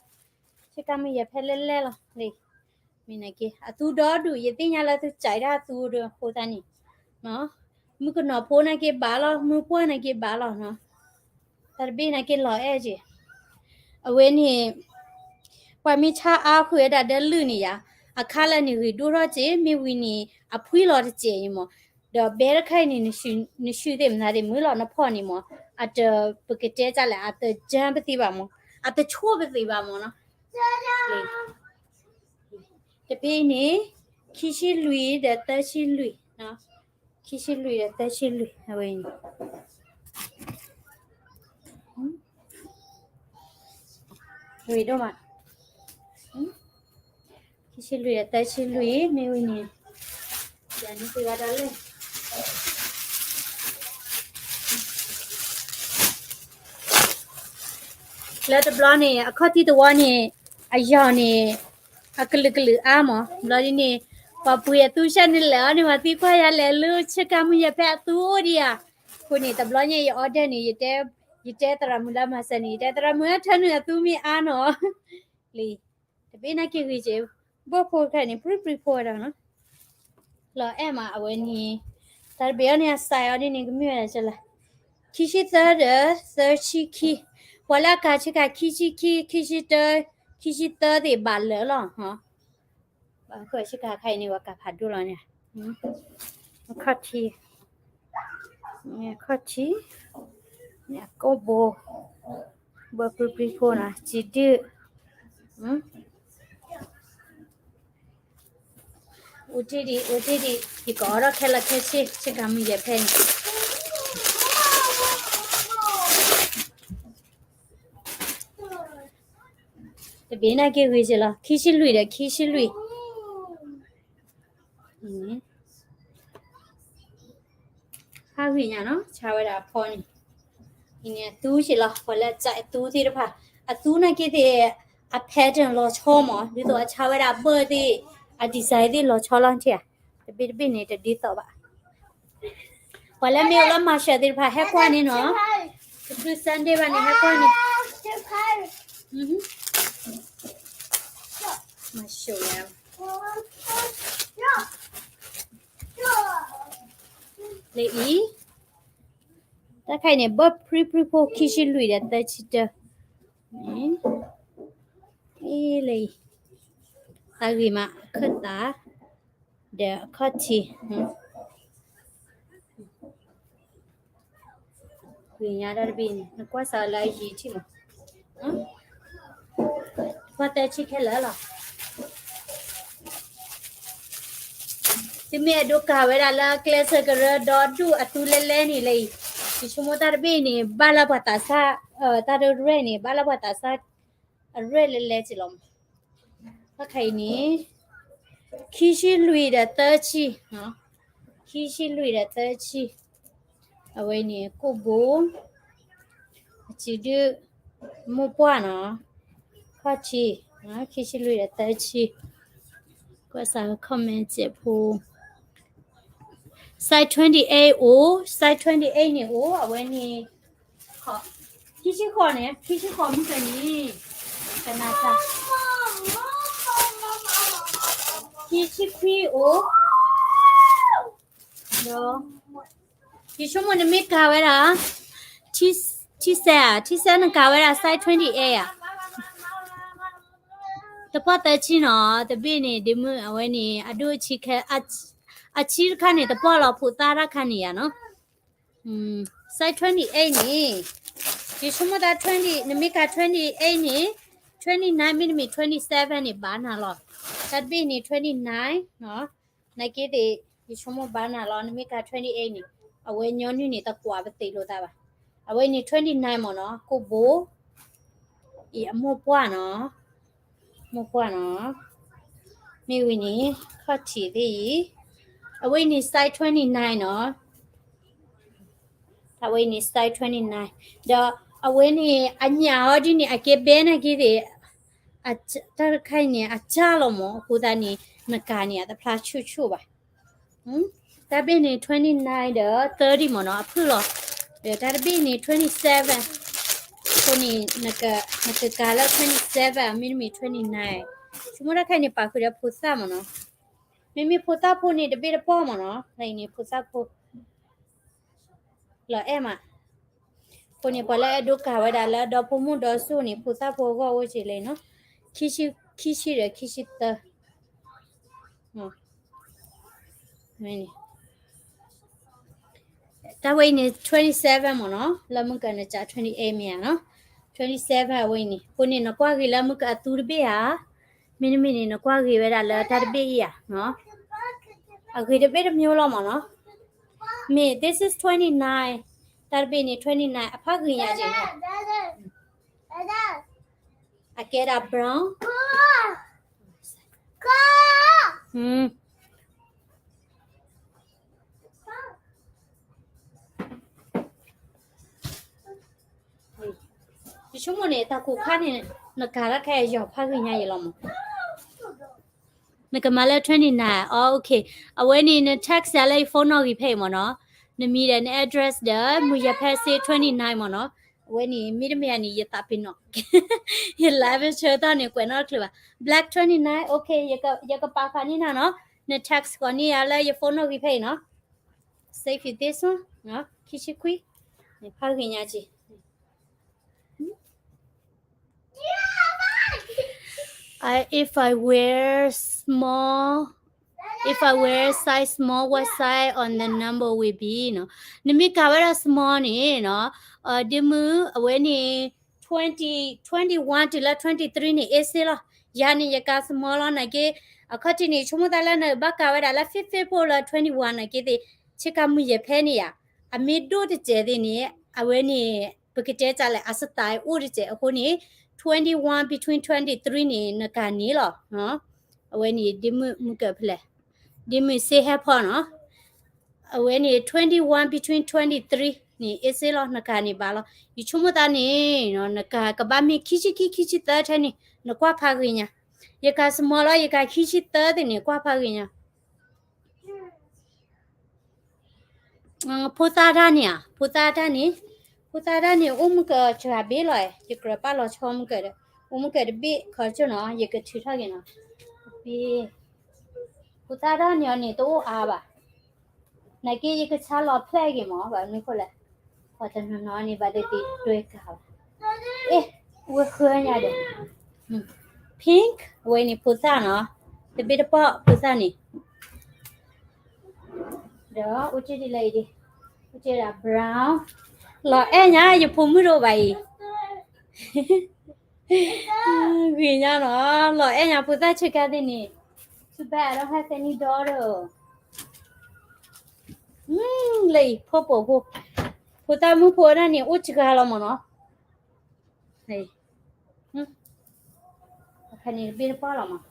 ဆ့ကၤမုၢ်ယဲၢ်ဖဲလဲၣ်လဲၣ်လီၤ. လံ မ့ၢ်နာ်က့ အသူဒီဒူၣ် ယသ့ၣ်ညါလၢသုစံးတၢ်အသူဒီးအဃိသတးန့ၣ်, မုၣ်ကနီၤဖိနာ်က့ဘၣ်လီၤ, မုၢ်ပှၢ်နာ်က့ဘၣ်လီၤနီၤ. တၢ်တဘ့ၣ်နာ်က့လီၤအဲၣ်က့ၤ, အဝဲန့ၣ် ပှၤမ့ၢ်ဆါအါဃုာ်ဝဲဒၣ်ဒီးလုၢ်န့ၣ်ယါ, အခါလၢန့ၣ်ဂ့ၤဒိၣ်ထီၣ်က့ၤ မ့ၢ်ဝံၤန့ၣ် အဖှံလီၤတစဲးအံၤမး, ဒီးဘဲတခါအံၤန့ၣ် နဆူၣ်သ့ၣ်မနုၤသ့ၣ်မုၢ်လီၤနဖီၣ်န့ၣ်မး, အတပကတဲတၢ်လဲၣ် အတကၢပသ့ဘၣ်မး, အတဆိၣ်ပသ့ဘၣ်မးနီၤ. တဘ့ၣ်န့ၣ် ခံဆံလွံၢ်ဒီးသၢဆံလွံၢ်, ခံဆံလွံၢ်ဒီးသၢဆံလွံၢ် အဝဲန့ၣ် ဝံၤဒိၣ်မး, ခံဆံလွံၢ်ဒီးသၢဆံလွံၢ် မ့ၢ်ဝံၤန့ၣ် ယၤန့ၣ်သ့ဝဲဒၣ်လၢ လၢတဘျီန့ၣ် အခီၣ်ထံးတဝီန့ၣ် အယီၤန့ၣ် အကလုာ်ကလုာ်အါမး, ဘျီဒ်န့ၣ် ပှၤပှ့ၤအသူဆၢန့ၣ်လဲၣ်အီၤန့ၣ် ပှၤသံကွၢ်ယၤလဲၣ်လၢဆ့ကၤမုၢ်ယဲၢ်ဖဲအသူအိၣ်ဒံးဧါ, အဃိန့ၣ် တဘျီညါယ order န့ၣ် ယတဲသရၣ်မုၣ်လၢမၤစၢၤန့ၣ် ယတဲသရၣ်မုၣ် ထၢနုာ်အသူမ့ၢ်အါနီၤ, လံ တဘ့ၣ်နာ်က့ဂ့ၤက့ၤ, ဘၣ်ဖိတခါန့ၣ် ပြံပြံဖိဝဲဒၣ်နီၤ, လီၤအဲၣ်မးအဝဲန့ၣ်, တၢ်တဘ့ၣ်အီၤန့ၣ် အစဲးအီၤဒ်န့ၣ် ကမ့ၢ်ဝဲဒၣ်ကလၢ ခံဆံသၢဒီးသၢဆံခံ, ပှၤလၢအကၤဆ့ကၤ ခံဆံခံ, ခံဆံတၢ, ခံဆံသၢသ့ၣ်ဘၣ်လၢာ်လီၤ, ဘၣ်ဃုာ်ဆ့ကၤခါအံၤန့ၣ် ပှၤကၤဖးဒိၣ်လီၤန့ၣ်, အခီၣ်ထံး, အခီၣ်ထံး, ကိၣ်ဘိ, ဘၣ်ပြံပြံဖိနီၤ စံးဒုၣ် အိၣ်တ့ၢ်ဒံး အိၣ်တ့ၢ်ဒံး ယကအိးထီၣ်ခဲလၢာ်ခဲဆ့ ဆ့ကၤမုၢ်ယဲၢ်ဖဲန့ၣ်, တဘ့ၣ်နာ်က့ဂ့ၤက့ၤလီၤ ခံဆံလွံၢ်ဒီးခံဆံလွံၢ် ဟးဂ့ၤညါနီၤ ဆါဝဲဒၣ်အဖီန့ၣ်, အံၤန့ၣ်အသူက့ၤလီၤ ပှၤလၢအစဲးအသူသ့ၣ်တဖၣ်, အသူနာ်က့သ့ၣ် အ pattern လီၤဆီမး ဒ်သိးအဆါဝဲဒၣ်အဘၢၣ်သ့ၣ် အ design သ့ၣ်လီၤဆီလီၤထံၣ်ဧါ, တဘ့ၣ်တဘ့ၣ်န့ၣ် တဒ်သိးဘၣ်, ပှၤလၢမ့ၢ်အိၣ်လၢမၤရှၢၣ်သ့ၣ်တဖၣ် ဟဲကွၢ်န့ၣ်နီၤ, တချုး Sunday ဘၣ်န့ၣ် ဟဲကွၢ်န့ၣ်, မၤရှၢၣ် လၢအံၤ, တၢ်ခါအံၤန့ၣ် ဘၢၣ်ပြံပြံဖိ ခံဆံလွံၢ်ဒီးသၢဆံတၢ, အံၤလၢအံၤ, သးဂ့ၤမး အခၢၣ်သး, ဒီးအခီၣ်ထံး, ဂ့ၤညါဒၣ်တဘ့ၣ်န့ၣ် နကွၢ်စးလၢအယံၤထံၣ်မး, တဖီသၢဆံခဲလၢာ်လီၤ. သုမ့ၢ်အဲၣ်ဒိးကၤဝဲဒၣ်လၢကျဲစၢးကရၢဒီဒူၣ်အသူလဲလဲန့ၣ်လၢအံၤ, ယဆိကမိၣ်တၢ်တဘ့ၣ်န့ၣ် ဘၣ်လၢပှၤသးစၢ်, တၢ်ဒိရဲၣ်န့ၣ် ဘၣ်လၢပှၤသးစၢ်အရဲၣ်လဲလဲက့ၤလီၤမး, တၢ်ခါအံၤန့ၣ် ခံဆံလွံၢ်ဒီးသၢဆံ, ခံဆံလွံၢ်ဒီးသၢဆံ, အဝဲန့ၣ် ကိၣ်ဘိ, အစံးဒုၣ်, မိၢ်ပှၢ်နီၤ, ခီၣ်ထံး, ခံဆံလွံၢ်ဒီးသၢဆံ, ကွၢ်စး comment စဲးဖိ size twenty-eight အိၣ်, size twenty-eight န့ၣ်အိၣ် အဝဲန့ၣ်, ခံဆံဃိးန့ၣ် ခံဆံဃိးမုၢ်ကနံၤ, ကနၣ်စၢ်, ခံဆံခွံအိၣ်, ဒီး ယဆိကမိၣ်နမ့ၢ်ကၤဝဲဒၣ် ထံစဲးဧါ, ထံစဲးနကၤဝဲဒၣ် size twenty-eight ဧါ, တပီၢ်သၢဆံနီၤ, တဘ့ၣ်န့ၣ် ဒ့မုၣ်အဝဲန့ၣ် အဒိၣ်အဆံခဲ, အဆံတခါန့ၣ် တပီၢ်လီၤဖိသၣ်တၢ်ခါန့ၣ်ယါနီၤ, size twenty-eight န့ၣ်, ယဆိကမိၣ်တၢ် twenty နမ့ၢ်ကၤ twenty-eight န့ၣ်, twenty-nine မ့တမ့ၢ် twenty-seven န့ၣ် ဘၣ်နၤလီၤ, တၢ်တဘ့ၣ်န့ၣ် twenty-nine နီၤ, နာ်က့သ့ၣ် ယဆိကမိၣ်ဘၣ်နၤလီၤ, နမ့ၢ်ကၤ twenty-eight န့ၣ်, အဝဲညီနုၢ်န့ၣ် တကွၢ်ပသ့လိာ်သးဘၣ်, အဝဲန့ၣ် twenty-nine မ့ၢ်နီၤ, ကိၣ်ဘိ, အံၤအမိၢ်ပှၢ်နီၤ, မိၢ်ပှၢ်နီၤ, မ့ၢ်ဝံၤန့ၣ် ခီၣ်ထံးသ့ၣ်အံၤ, အဝဲန့ၣ် size twenty-nine နီၤ, အဝဲန့ၣ် size twenty-nine ဒီး အဝဲန့ၣ် အညၣ်အီၤဒ်န့ၣ် အကဲဘဲနာ်က့သ့ၣ်, တၢ်တခါအံၤန့ၣ် အစၢ်လီၤမး အဃိသတးန့ၣ် နကၤန့ၣ် အတဖျါဆူၣ်ဆူၣ်ဘၣ်. တၢ်တဘ့ၣ်န့ၣ် twenty nine ဒီး thirty မးနီၤ အဖုၣ်လီၤ. ဒီးတၢ်တဘ့ၣ်န့ၣ် twenty seven, အဃိန့ၣ် နကကၤလၢ twenty seven မ့တမ့ၢ် twenty nine. ဆိကမိၣ်တၢ်ခဲအံၤန့ၣ် ပာ်ဃုာ်ဒီးဖိသၣ်မးနီၤ. မ့မ့ၢ်ဖိသၣ်ဖိန့ၣ် တဘ့ၣ်တပီၢ်မးနီၤ, လၢအံၤန့ၣ် ဖိသၣ်ဖိ လီၤအဲၣ်မး. အဃိန့ၣ် ပှၤလၢအအဲၣ်ဒိးကၤဝဲဒၣ်လၢဒီဖိမုၣ်ဒီစိၤန့ၣ် ဖိသၣ်ဖိအဂီၢ်အိၣ်က့ၤလံနီၤ, ခံဆံ, ခံဆံဒီးခံဆံသၢ. တၢ်ဝဲအံၤန့ၣ် twenty seven မးနီၤ, လၢမုၢ်ကနစး twenty eight မ့ၢ်ဧါနီၤ, twenty seven အဝဲအံၤန့ၣ်. အဃိန့ၣ် နကွၢ်ဂ့ၤလၢမုၢ်ကအသူတဘ့ၣ်ဧါ, မ့တမ့ၢ်န့ၣ် နကွၢ်ဂ့ၤဝဲဒၣ်လၢတၢ်တဘ့ၣ်အံၤဧါနီၤ. အဂ့ၤတဘ့ၣ်တမျိုးလီၤမးနီၤ. မ့ၢ် this is twenty nine, တၢ်တဘ့ၣ်န့ၣ် twenty nine အဖးဂ့ၤညါက့ၤနီၤ. အကဲဒၣ် brown. ယဆိကမိၣ်န့ၣ် တၢ်ကိၢ်ခါန့ၣ် နကၤတၢ်ခဲအံၤယီၤဖးဂ့ၤညါယဲလီၤမး. နကမၤလၢ twenty nine, အ okay. အဝဲန့ၣ် န text ယၤလၢယ phone နီၣ်ဂံၢ်ဖဲအံၤမးနီၤ. နမံၤဒီးန address ဒီး မုၢ်ယဲၢ်ဖဲစ့ twenty nine မးနီၤ. အဝဲန့ၣ် မ့တမ့ၢ်န့ၣ် ယသးပ့ၤနီၣ်, ယ live ဆၢကတီၢ်န့ၣ် ကွဲးနီၣ်တချုးဘၣ်. Black twenty nine, okay, ယကပာ်ဖးန့ၢ်နၤနီၤ. န text ကိးန့ၢ်ယၤလၢယ phone နီၣ်ဂံၢ်ဖဲအံၤနီၤ. Save this one, ခံဆံခွံ, ဖးဂ့ၤညါက့ၤ. I, if I wear small, if I wear size small, what size on the number will be နီၤ. နမ့ၢ်ကၤဝဲဒၣ် small န့ၣ်နီၤ, ဒ်မုၢ်အဝဲန့ၣ် twenty, twenty one တုၤလၢ twenty three န့ၣ် အ့စ့လီၤ. ယၤန့ၣ် ယကၤ small လီၤနာ်က့, အခီၣ်ထံးန့ၣ် ဆိကမိၣ်သးလၢနဘၣ်ကၤဝဲဒၣ်လၢ fit fit ဖိလၢ twenty one နာ်က့သ့ၣ်, ဆ့ကၤမုၢ်ယဲၢ်ဖဲန့ၣ်ဧါ, အမ့ၢ်ဒိၣ်တစဲးသ့ၣ်န့ၣ် အဝဲန့ၣ် ပကတဲတၢ်လဲၣ် အ style အိၣ်တစဲးအဃိန့ၣ် twenty one between twenty three န့ၣ် နကၤန့ၣ်လီၤ. အဝဲန့ၣ် ဒ်မုၢ်မုၢ်ကၢၢ်ဖဲလဲၣ်, ဒ်မုၢ်စ့ဟဲဖီနီၤ. အဝဲန့ၣ် twenty one between twenty three န့ၣ် အ့စ့လီၤ နကၤန့ၣ်ဘၣ်လီၤ. ယဆိကမိၣ်သးန့ၣ် နကၤကဘၣ်မ့ၢ်ခံဆံခံ ခံဆံသၢထဲန့ၣ် နကွၢ်ဖးဂ့ၤညါ. ယကၤ small လီၤ ယကၤခံဆံသၢသ့ၣ်န့ၣ် ကွၢ်ဖးဂ့ၤညါ. ဖိသၣ်တၢ်န့ၣ်ဧါ, ဖိသၣ်တၢ်န့ၣ်, ဖိသၣ်တၢ်န့ၣ် အိၣ်မုၢ်ကၢၢ်စှၤဘ့ၣ်လီၤ, ယကြၢးပာ်လီၤဆီမုၢ်ကၢၢ်ဒီး, အိၣ်မုၢ်ကၢၢ်တဘ့ၣ်ခီကၠိနီၤ, ယကထုးထီၣ်က့ၤနီၤ. ဖိသၣ်တၢ်န့ၣ်အီၤန့ၣ် တအိၣ်အါဘၣ်. နာ်က့ယကဆါလီၤဖျဲၣ်က့ၤမး, ဘၣ်မနုၤဃိလဲၣ်, ပှၤတနီၤနီၤန့ၣ် ဘၣ်သ့ၣ်သ့ၣ်တွဲကၤဘၣ်. အ့, ဝဲဃၢညါဒီး, pink ဝဲန့ၣ်ဖိသၣ်နီၤ, တဘ့ၣ်တပီၢ်ဖိသၣ်န့ၣ်. ဒီးအိၣ်က့ဒ်လဲၣ်အံၤဒ်, အိၣ်က့ဒၣ် brown, လီၤအဲၣ်ညါယဖိမုၣ်တအိၣ်ဘၣ်အံၤ. ဂ့ၤညါနီၤ, လီၤအဲၣ်ညါဖိသၣ်ဆ့ကၤသ့ၣ်န့ၣ်, too bad I don't have any daughter. လၢအံၤ ဖိပိာ်ဖိ, ဖိသၣ်မုၣ်ဖိဒၣ်န့ၣ် အိၣ်စှၤလီၤမးနီၤ. အခါန့ၣ်တဘ့ၣ်တပီၢ်လီၤမး.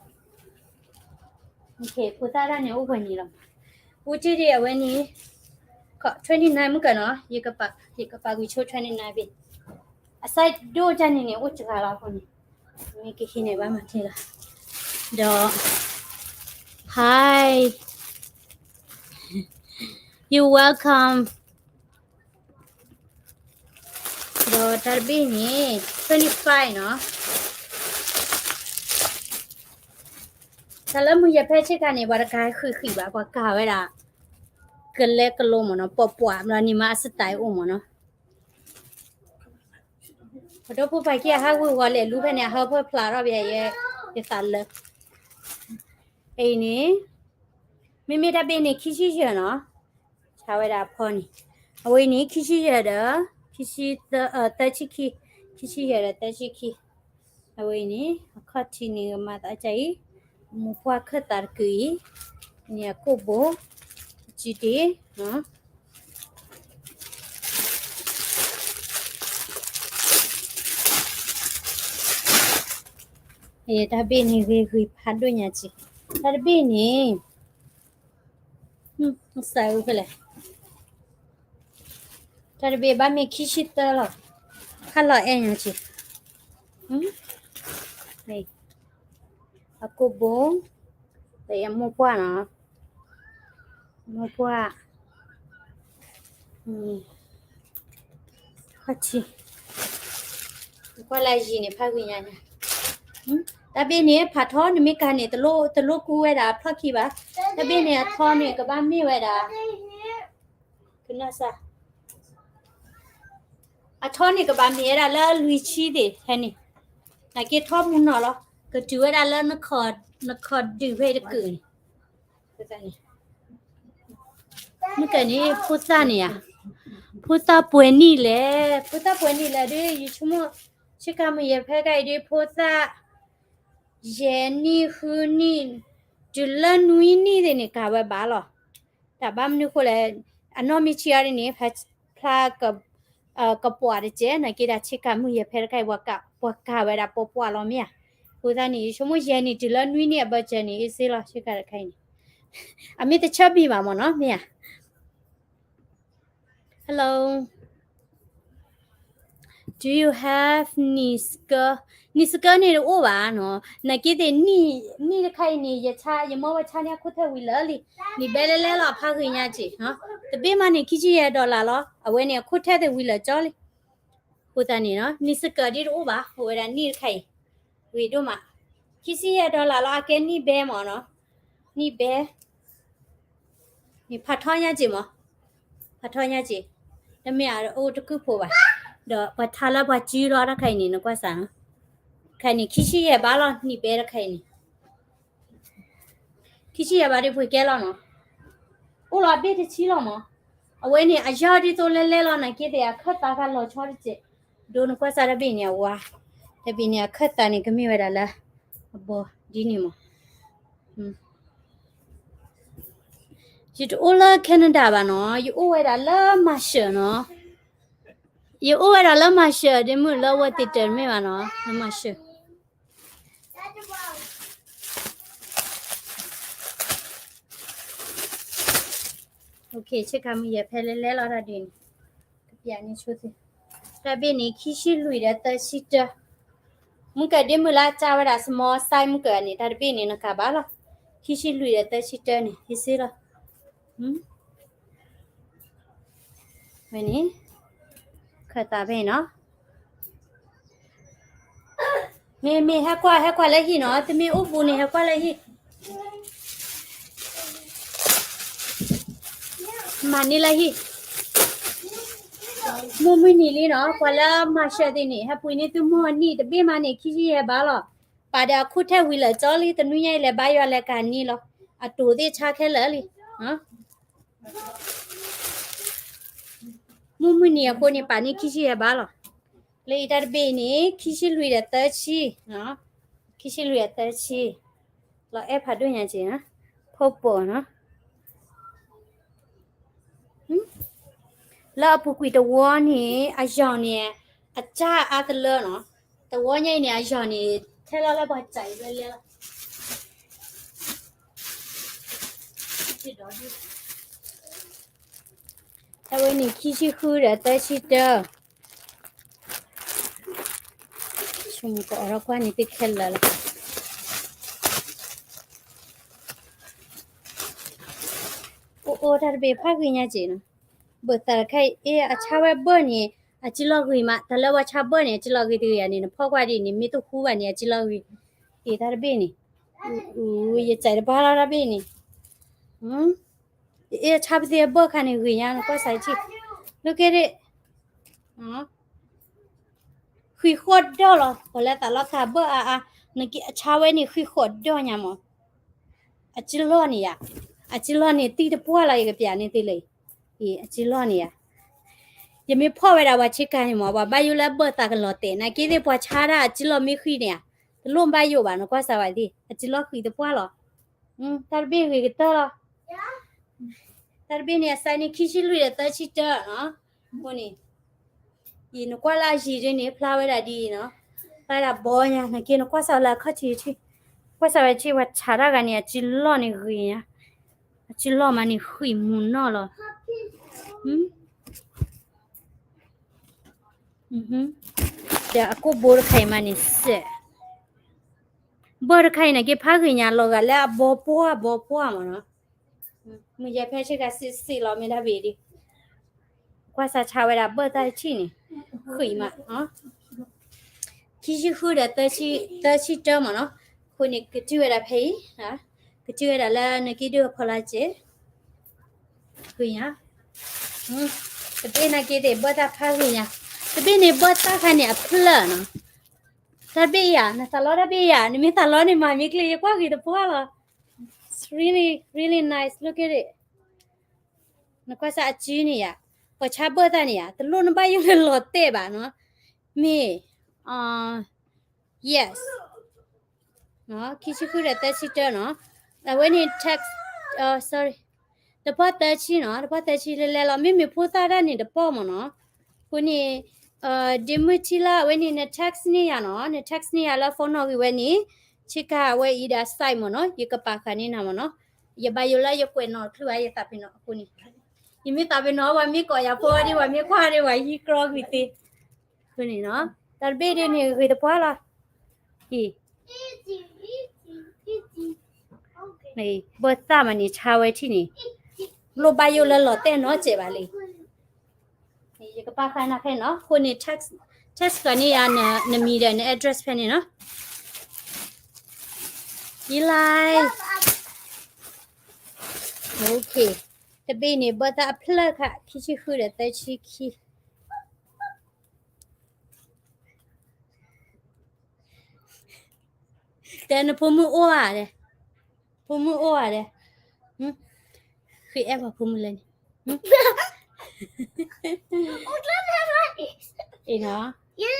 ဖိသၣ်ဒၣ်န့ၣ်အိၣ်ပှဲၤနံၤလီၤ. အိၣ်က့ဒ်အဝဲန့ၣ်, twenty nine မုၢ်ကၢၢ်နီၤ, ယကပာ်ကွံာ်ဆိ twenty nine ဘ့ၣ်. အ size ဒိၣ်တၢ်န့ၣ်န့ၣ် အိၣ်စှၤလီၤအဃိန့ၣ်, မ့ၢ်ကဟံးန့ၢ်ဘၣ်မၤတ့ၢ်လီၤ. ဒီး, hi, you're welcome. ဒီးတၢ်တဘ့ၣ်န့ၣ် twenty five နီၤ. တၢ်လၢမုၢ်ယဲၢ်ဖဲဆ့ကၤန့ၣ် ပှၤတကၤဃံးဃံးဘၣ်, ပှၤကၤဝဲဒၣ် ကလဲကလိမးနီၤ, ပှၤပှၤဘျီန့ၣ်မးအ style အိၣ်မးနီၤ. ပဒိၣ်ဖိပၢ်ခံအဟးဂူာ်ဂီၤလဲၤလူဖဲန့ၣ် အဟၢဖၢဖျါထီၣ်ဘၣ်ယဲ, ယသးလၢ အံၤန့ၣ်, မ့မ့ၢ်တၢ်ဘ့ၣ်န့ၣ် ခံဆံယဲၢ်နီၤ, ဆါဝဲဒၣ်အဖီန့ၣ်, အဝဲအံၤန့ၣ် ခံဆံယဲၢ်ဒီး, ခံဆံသၢ, သၢဆံခံ, ခံဆံယဲၢ်ဒီးသၢဆံခံ, အဝဲအံၤန့ၣ် အခီၣ်ထံးန့ၣ်ကမၤသးဒ်အံၤ, မိၢ်ပှၢ်ခၢၣ်သးတကုာ်အံၤ, န့ၣ်အကိၣ်ဘိ, အစုဒ့ တၢ်ဘ့ၣ်န့ၣ်ဂ့ၤဂ့ၤဖးဒိၣ်ညါက့ၤ, တၢ်တဘ့ၣ်န့ၣ်, စးဖဲလဲၣ်, တၢ်တဘ့ၣ်ဘၣ်မ့ၢ်ခံဆံသၢလီၤ. ခါလီၤအဲၣ်ညါက့ၤ, အကိာ်ဘိ, ဒီးအမိၢ်ပှၢ်နီၤ, မိၢ်ပှၢ်, ခီၣ်ထံး, ကွၢ်လၢယံၤန့ၣ် ဖးဂ့ၤညါညါ, တၢ်ဘ့ၣ်န့ၣ် ဖးထီနမ့ၢ်ကၤန့ၣ် တလိၣ်ကူဝဲဒၣ်ဖျီၣ်ခံဘၣ်, တၢ်ဘ့ၣ်န့ၣ် အထီန့ၣ် ကဘၣ်မ့ၢ်ဝဲဒၣ် ကနၣ်စၢ် အထီန့ၣ်ကဘၣ်မ့ၢ်ဝဲဒၣ်လၢလွံၢ်ဆံသ့ၣ်ဖဲန့ၣ်, နာ်က့ထီမူနီၢ်လီၤ, ကတုၤဝဲဒၣ်လၢ နခီၣ်ဒုးဖဲတကုာ်န့ၣ်, မုၢ်ကန့ၣ် ဖိသၣ်န့ၣ်ဧါ, ဖိသၣ်ပှဲၤနံၣ်လဲၣ်, ဖိသၣ်ပှဲၤနံၣ်လဲၣ်ဒီး ယဆိကမိၣ် ဆ့ကၤမုၢ်ယဲၢ်ဖဲကါအံၤဒီး ဖိသၣ် ယဲၢ်နံၣ်ဃုနံၣ် တုၤလၢနွံနံၣ်သ့ၣ်န့ၣ် ကၤဝဲဘၣ်လီၤ. တၢ်ဘၣ်မနုၤဃိလဲၣ်, အနီၢ်မ့ၢ်ဆံးအီၤဒ်န့ၣ် ဖျါ ကပှာ်တကဲး နာ်က့ဒၣ် ဆ့ကၤမုၢ်ယဲၢ်ဖဲတခါအံၤ ပှၤကၤဝဲဒၣ်ပှၤပှၢ်လီၤမ့ၢ်ဧါ, အဃိသတးန့ၣ် ယဆိကမိၣ်ယဲၢ်နံၣ်တုၤလၢနွံနံၣ်အဘၢၣ်စၢၤန့ၣ် အ့စ့လီၤ ဆ့ကၤတခါအံၤန့ၣ်, အမ့ၢ်တဆၢဘံၣ်ဘၣ်မ့ၢ်နီၤ မ့ၢ်ဧါ. Hello, do you have နံၣ်စကၢ, နံၣ်စကၢန့ၣ်တအိၣ်ဘၣ်နီၤ, နာ်က့သ့ၣ် နံၣ်တခါအံၤန့ၣ် ယဆါ ယမီၢ်ဝဲဆါန့ၢ်အခိၣ်ထၢၣ်ဝံၤလၢာ်လံ, နံၣ်ဘဲလဲလဲလီၤ ဖးဂ့ၤညါက့ၤ, တဘ့ၣ်မးန့ၣ် ခံဆံယဲၢ် dollar လီၤ, အဝဲန့ၣ် အခိၣ်ထၢၣ်သ့ၣ်ဝံၤလၢာ်ကၠီလံ, အဃိသတးန့ၣ်နီၤ နံၣ်စကၢဒ်တအိၣ်ဘၣ်, အိၣ်ဝဲဒၣ်နံၣ်တခါအံၤ, ဂ့ၤဒိၣ်မး, ခံဆံယဲၢ် dollar လီၤ, အကဲနံၣ်ဘဲမ့ၢ်နီၤ, နံၣ်ဘဲ ဖးထီညါက့ၤမး, ဖးထီညါက့ၤ, တမ့ၢ်အအိၣ်တကုၢ်ဖိဘၣ်, ဒီးပှၤထါလၢပှၤစုလီၤတၢ်ခါအံၤန့ၣ် နကွၢ်စးနီၤ, ခါအံၤန့ၣ် ခံဆံယဲၢ်ဘၣ်လီၤ နံၣ်ဘဲတခါအံၤန့ၣ်, ခံဆံယဲၢ်ဘၣ်ဒီးပှ့ၤကဲလီၤနီၤ, အိၣ်လီၤဘ့ၣ်တဆံလီၤမး, အဝဲန့ၣ် အယီၢ်ဒ်သိးလဲလဲလီၤ နာ်က့သ့ၣ် အခၢၣ်သးကလီၤဆီတစဲး, ဒိနကွၢ်စးတဘ့ၣ်န့ၣ် အဝါ, တဘ့ၣ်န့ၣ် အခၢၣ်သးန့ၣ် ကမ့ၢ်ဝဲဒၣ်လၢ အဘီဒ်န့ၣ်မး ယတအိၣ်လၢ Canada ဘၣ်နီၤ, ယအိၣ်ဝဲဒၣ်လၢ Marshall နီၤ, ယအိၣ်ဝဲဒၣ်လၢ Marshall ဒ်မုၢ်လၢဝဲသ့ၣ်တၢၢ်မ့ၢ်ဘၣ်နီၤ, လၢ Marshall. Okay, ဆ့ကၤမုၢ်ယဲၢ်ဖဲလဲလဲလီၤတၢ်ဒ်န့ၣ်, ကပျးန့ၣ်ဆိသ့, တၢ်ဘ့ၣ်န့ၣ် ခံဆံလွံၢ်ဒီးသၢဆံတၢ, မုၢ်ကဒ်မုၢ်လၢအကၢ်ဝဲဒၣ် small size မုၢ်ကန့ၣ် တၢ်တဘ့ၣ်န့ၣ် နကၤဘၣ်လီၤ, ခံဆံလွံၢ်ဒီးသၢဆံတၢန့ၣ် ယစ့လီၤ. ဝဲန့ၣ် ခၢၣ်သးဖဲအံၤနီၤ, မ့ၢ်မ့ၢ်ဟဲကွၢ် ဟဲကွၢ်လၢဟံၣ်နီၤ, တမ့ၢ်အိၣ်ဘူးန့ၣ် ဟဲကွၢ်လၢဟံၣ်, မၤန့ၢ်လၢဟံၣ်, မုၢ်မုၢ်နံၤလံနီၤ, ပှၤလၢ Marshall သ့ၣ်န့ၣ် ဟဲပှ့ၤန့ၢ်သုမိၢ်အနံၣ် တဘ့ၣ်မးန့ၣ် ခံဆံယဲၢ်ဘၣ်လီၤ, ပာ်ဒီးအခိၣ်ထၢၣ်ဝံၤလၢာ်ကၠီလံ, တနွံညါအံၤလဲၤဘါယွၤလဲၤကၤနံၤလီၤ, အတိၢ်သ့ၣ်ဆါခဲလၢာ်လံ. မုၢ်မုၢ်နံၤအဃိန့ၣ် ပာ်န့ၢ်ခံဆံယဲၢ်ဘၣ်လီၤ. လၢအံၤတၢ်တဘ့ၣ်အံၤန့ၣ် ခံဆံလွံၢ်ဒီးသၢဆံ, ခံဆံလွံၢ်ဒီးသၢဆံ, လီၤအဲၣ်ဖးဒိၣ်ညါက့ၤ, ဖိပိာ်နီၤ, လၢအပူၤကွံာ်တဝီန့ၣ် အယီၢ်န့ၣ် အစၢ်အါတလၢနီၤ, တဝီညါအံၤန့ၣ် အယီၢ်န့ၣ် ထဲလီၤလၢပှၤစးအံၤလဲလဲလီၤ. အဝဲန့ၣ် ခံဆံဃုဒီးသၢဆံတၢ, ဆိကမိၣ်ကအိးထီၣ်ကွၢ်န့ၣ်သ့ခဲလၢာ်လီၤ. အိၣ်အိၣ်တၢ်တဘ့ၣ်ဖးဂ့ၤညါက့ၤနီၤ, ဘၢၣ်သးတခါအံၤ အဆါဝဲဘၢၣ်န့ၣ် အစုလီၢ်ဂ့ၤမး, တၢ်လၢပှၤဆါဘၢၣ်န့ၣ် အစုလီၢ်ဂ့ၤတဂ့ၤန့ၣ် နဖီၣ်ကွၢ်ဒ်န့ၣ် မ့ၢ်တဟူဘၣ်န့ၣ် အစုလီၢ်ဂ့ၤ, အံၤတၢ်တဘ့ၣ်န့ၣ်, ယစးတဘၣ်လီၤတၢ်ဘ့ၣ်န့ၣ် ယအဲၣ်ဆါပသ့အဘၢၣ်ခါန့ၣ်ဂ့ၤညါ နကွၢ်စးထံၣ်, လၢကဲဒၣ် ဃံးဃီၣ်ဒီၣ်လီၤ, ပှၤလၢသးလီၤသးဘၢၣ်အါအါ, နကဆါဝဲန့ၣ် ဃံးဃီၣ်ဒီၣ်ညါမး, အစုလီၢ်န့ၣ်ယါ, အစုလီၢ်န့ၣ် သံတပှၢ်လီၤ ယကပျးန့ၣ်သ့လၢ, အံၤ အစုလီၢ်န့ၣ်ယါ, ယမ့ၢ်ဖီၣ်ဝဲဒၣ်ပှၤဆ့ကၤန့ၣ်မး ပှၤဘၣ်ယိၣ်လၢဘၢၣ်သးကလီၤတဲာ် နာ်က့သ့ၣ်ပှၤဆါဒၣ်အစုလီၢ်မ့ၢ်ဃံးန့ၣ်ဧါ, တလိၣ်ဘၣ်ယိၣ်ဘၣ် နကွၢ်စးဝဲသ့ၣ် အစုလီၢ်ဃံးတပှၢ်လီၤ, တၢ်တဘ့ၣ်ဂ့ၤကတၢၢ်လီၤ, တၢ်တဘ့ၣ်န့ၣ် အစဲန့ၣ် ခံဆံလွံၢ်ဒီးသၢဆံတၢနီၤ, အဃိန့ၣ် အံၤနကွၢ်လၢအယံၤဒ်န့ၣ် ဖျါဝဲဒၣ်ဒ်အံၤနီၤ, ဖျါဝဲဒၣ်ဘီညါ နာ်က့နကွၢ်စးလၢအခီၣ်ထံးထံး, ကွၢ်စးဝဲထံၣ်ပှၤဆးတၢ်ဂၤန့ၣ် အစုလီၢ်န့ၣ်ဂ့ၤညါ, အစုလီၢ်မးန့ၣ်ဃံးမုၢ်နီၢ်လီၤ, ဒီးအကိၣ်ဘိတခါအံၤမးန့ၣ်စဲး, ဘၢၣ်တခါအံၤန့ၣ်က့ဖးဂ့ၤညါလီၤဂာ်လၢအဘီပှၢ်ဘီပှၢ်မးနီၤ, မုၢ်ယဲၢ်ဖဲဆ့ကၤစံးစံးလီၤမ့ၢ်တၢ်ဘ့ၣ်ဒံး, ကွၢ်စးဆါဝဲဒၣ်ဘၢၣ်သၣ်တထံၣ်န့ၣ်, ဃံးမး, ခံဆံဃုဒီးသၢဆံတၢမးနီၤ, အဃိန့ၣ်ကတုၤဝဲဒၣ်ဖဲအံၤ, ကတုၤဝဲဒၣ်လၢနက့ဒုးအဖီလာ်စဲး ဂ့ၤညါ, တဘ့ၣ်နာ်က့သ့ၣ်ဘၢၣ်သၣ်ဖးဂ့ၤညါ, တဘ့ၣ်န့ၣ်ဘၢၣ်သၣ်ခါန့ၣ်အဖျၢၣ်နီၤ, တၢ်တဘ့ၣ်ယၤ နသးလီတၢ်ဘ့ၣ်ယၤ နမ့ၢ်သးလီန့ၣ်မၤမ့ၢ်ကျ့ ယကွၢ်ဂ့ၤတပှၢ်လီၤ, it's really really nice, look at it, နကွၢ်စၢ်အစုန့ၣ်ယၤ, ပှၤဆါဘၢၣ်သၣ်န့ၣ်ယၤ တလိၣ်နဘၣ်ယိၣ်လၢလီၤတဲာ်ဘၣ်နီၤ, မ့ၢ် yes ခံဆံဃုဒီးသၢဆံတၢနီၤ, အဝဲန့ၣ် text, sorry, တပီၢ်သၢဆံနီၤ, တပီၢ်သၢဆံလဲၤလဲၤလီၤ, မ့မ့ၢ်ဖိသၣ်တၢ်န့ၣ်တပီၢ်မးနီၤ, အဃိန့ၣ် ဒ့မုၢ်ထံလၢအဝဲန့ၣ် န text န့ၢ်ယၤနီၤ, န text န့ၢ်ယၤလၢ phone နီၣ်ဂံၢ်ဝဲန့ၣ်, ဆ့ကၤဝဲအံၤဒီး site မးနီၤ, ယကပာ်ဃာ်န့ၢ်နၤမးနီၤ, ယဘၣ်ယိၣ်လၢယကွဲးနီၣ်ချုးဝဲယသးပ့ၤနီၣ်အဃိန့ၣ်, ယမ့ၢ်သးပ့ၤနီၣ် ပှၤမ့ၢ်ကိးယၤဖိဒ် ပှၤမ့ၢ်ကွၢ်ဒ် ပှၤဟံးကြီကွံာ်သ့, အဃိန့ၣ်နီၤ, တၢ်တဘ့ၣ်ဒ်န့ၣ်ဂ့ၤတပှၢ်လီၤ, အံၤ ဘၢၣ်သၣ်မးန့ၣ် ဆါဝဲထံၣ်န့ၣ်, လိၣ်ဘၣ်ယိၣ်လၢလီၤတဲာ်နီတစဲးဘၣ်လံ, ယကပာ်ဃာ်နၤဖဲနီၤ, အဃိန့ၣ် text, text ဃာ်န့ၢ်ယၤ နမံၤဒီးန address ဖဲန့ၣ်နီၤ, ယံလၢ်, okay, တဘ့ၣ်န့ၣ်ဘၢၣ်သၣ်အဖျၢၣ်ခါ ခံဆံဃုဒီးသၢဆံခံ တဲနဖိမုၣ်အိၣ်ဧါ, ဖိမုၣ်အိၣ်ဧါ, ဃ့အဲၣ်ပှၤဖိမုၣ်လၢန့ၣ်, အံၤနီၤ,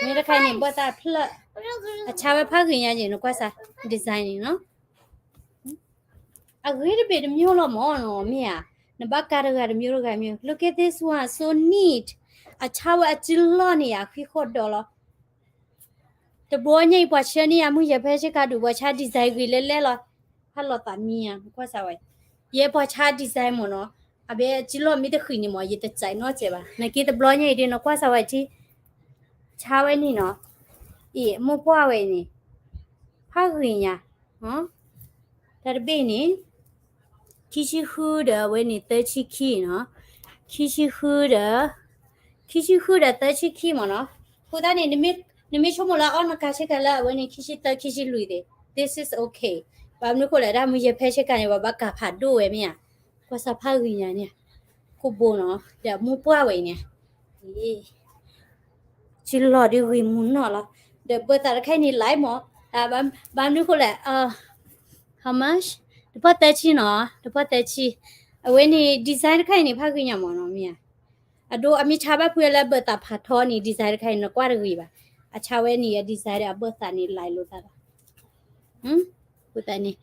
မ့ၢ်တခါန့ၣ် ဘၢၣ်သၣ်အဖျၢၣ်, အဆါဝဲဖးဂ့ၤညါက့ၤ နကွၢ်စၢ် design န့ၣ်နီၤ အဂ့ၤတဘ့ၣ်တမျိုးလီၤမးနီၤ မ့ၢ်ဧါ, နဘၣ်ကးတဂၤတမျိုးတဂၤမျိုး, look at this one, so neat, အဆါဝဲအစုလီၢ်န့ၣ်ယၤ ဃံဃီဒီးလီၤ, တဘျီညါအံၤပှၤဆှၢန့ၢ်ယၤမုၢ်ယဲၢ်ဖဲဆ့ကၤဒုး ပှၤဆါ design ဂ့ၤလဲၣ်လဲၣ်လီၤ, ဖးလီၤသးမံယၤ နကွၢ်စၢ်ဝဲ, ယဲပှၤဆါ design မးနီၤ, အဘဲအစုလီၢ်မ့ၢ်တဃံးန့ၣ်မး ယတစဲးနီတစဲးဘၣ်, နာ်က့တဘျီညါအံၤဒ် နကွၢ်စၢ်ဝဲထံ ဆါဝဲန့ၣ်နီၤ, အံၤမိၢ်ပှၢ်ဝဲအံၤန့ၣ်, ဖးဂ့ၤညါ, တၢ်တဘ့ၣ်န့ၣ်, ခံဆံဃုဒီးအဝဲန့ၣ်သၢဆံခံနီၤ, ခံဆံဃုဒီး, ခံဆံဃုဒီးသၢဆံခံမးနီၤ, အဃိသတးန့ၣ် နမ့ၢ်ဆိကမိၣ်လၢအီၣ်နကၤဆ့ကၤလၢအဝဲန့ၣ် ခံဆံသၢ ခံဆံလွံၢ်သ့ၣ် this is okay, ဘၣ်မနုၤဃိလဲၣ် တၢ်မုၢ်ယဲၢ်ဖဲဆ့ကၤန့ၣ် ပှၤဘၣ်ကၤဖးဒိၣ်ဝဲမ့ၢ်ဧါ, ကွၢ်စၢ်ဖးဂ့ၤညါန့ၣ်, ကိၣ်ဘိနီၤ ဒီးမိၢ်ပှၢ်ဝဲအံၤန့ၣ် စုလီၢ်ဒ်ဂ့ၤမူနီၢ်လီၤ, ဒီးဘၢၣ်သၣ်တခါအံၤန့ၣ် light မး, ဘၣ်မနုၤဃိလဲၣ်, how much, တပီၢ်သၢဆံနီၤ, တပီၢ်သၢဆံ, အဝဲန့ၣ် design တခါအံၤန့ၣ် ဖးဂ့ၤညါမးနီၤ မ့ၢ်ဧါ, အဒိ အမ့ၢ်ဆါဘၣ်ဖုလၢဘၢၣ်သၣ်ဖးထီန့ၣ် design တခါအံၤ နကွၢ်တဂ့ၤဘၣ်, အဆါဝဲန့ၣ် အ design ဒီးအဘၢၣ်သၣ်န့ၣ် light လိာ်သးလီၤ အဃိသတးန့ၣ်,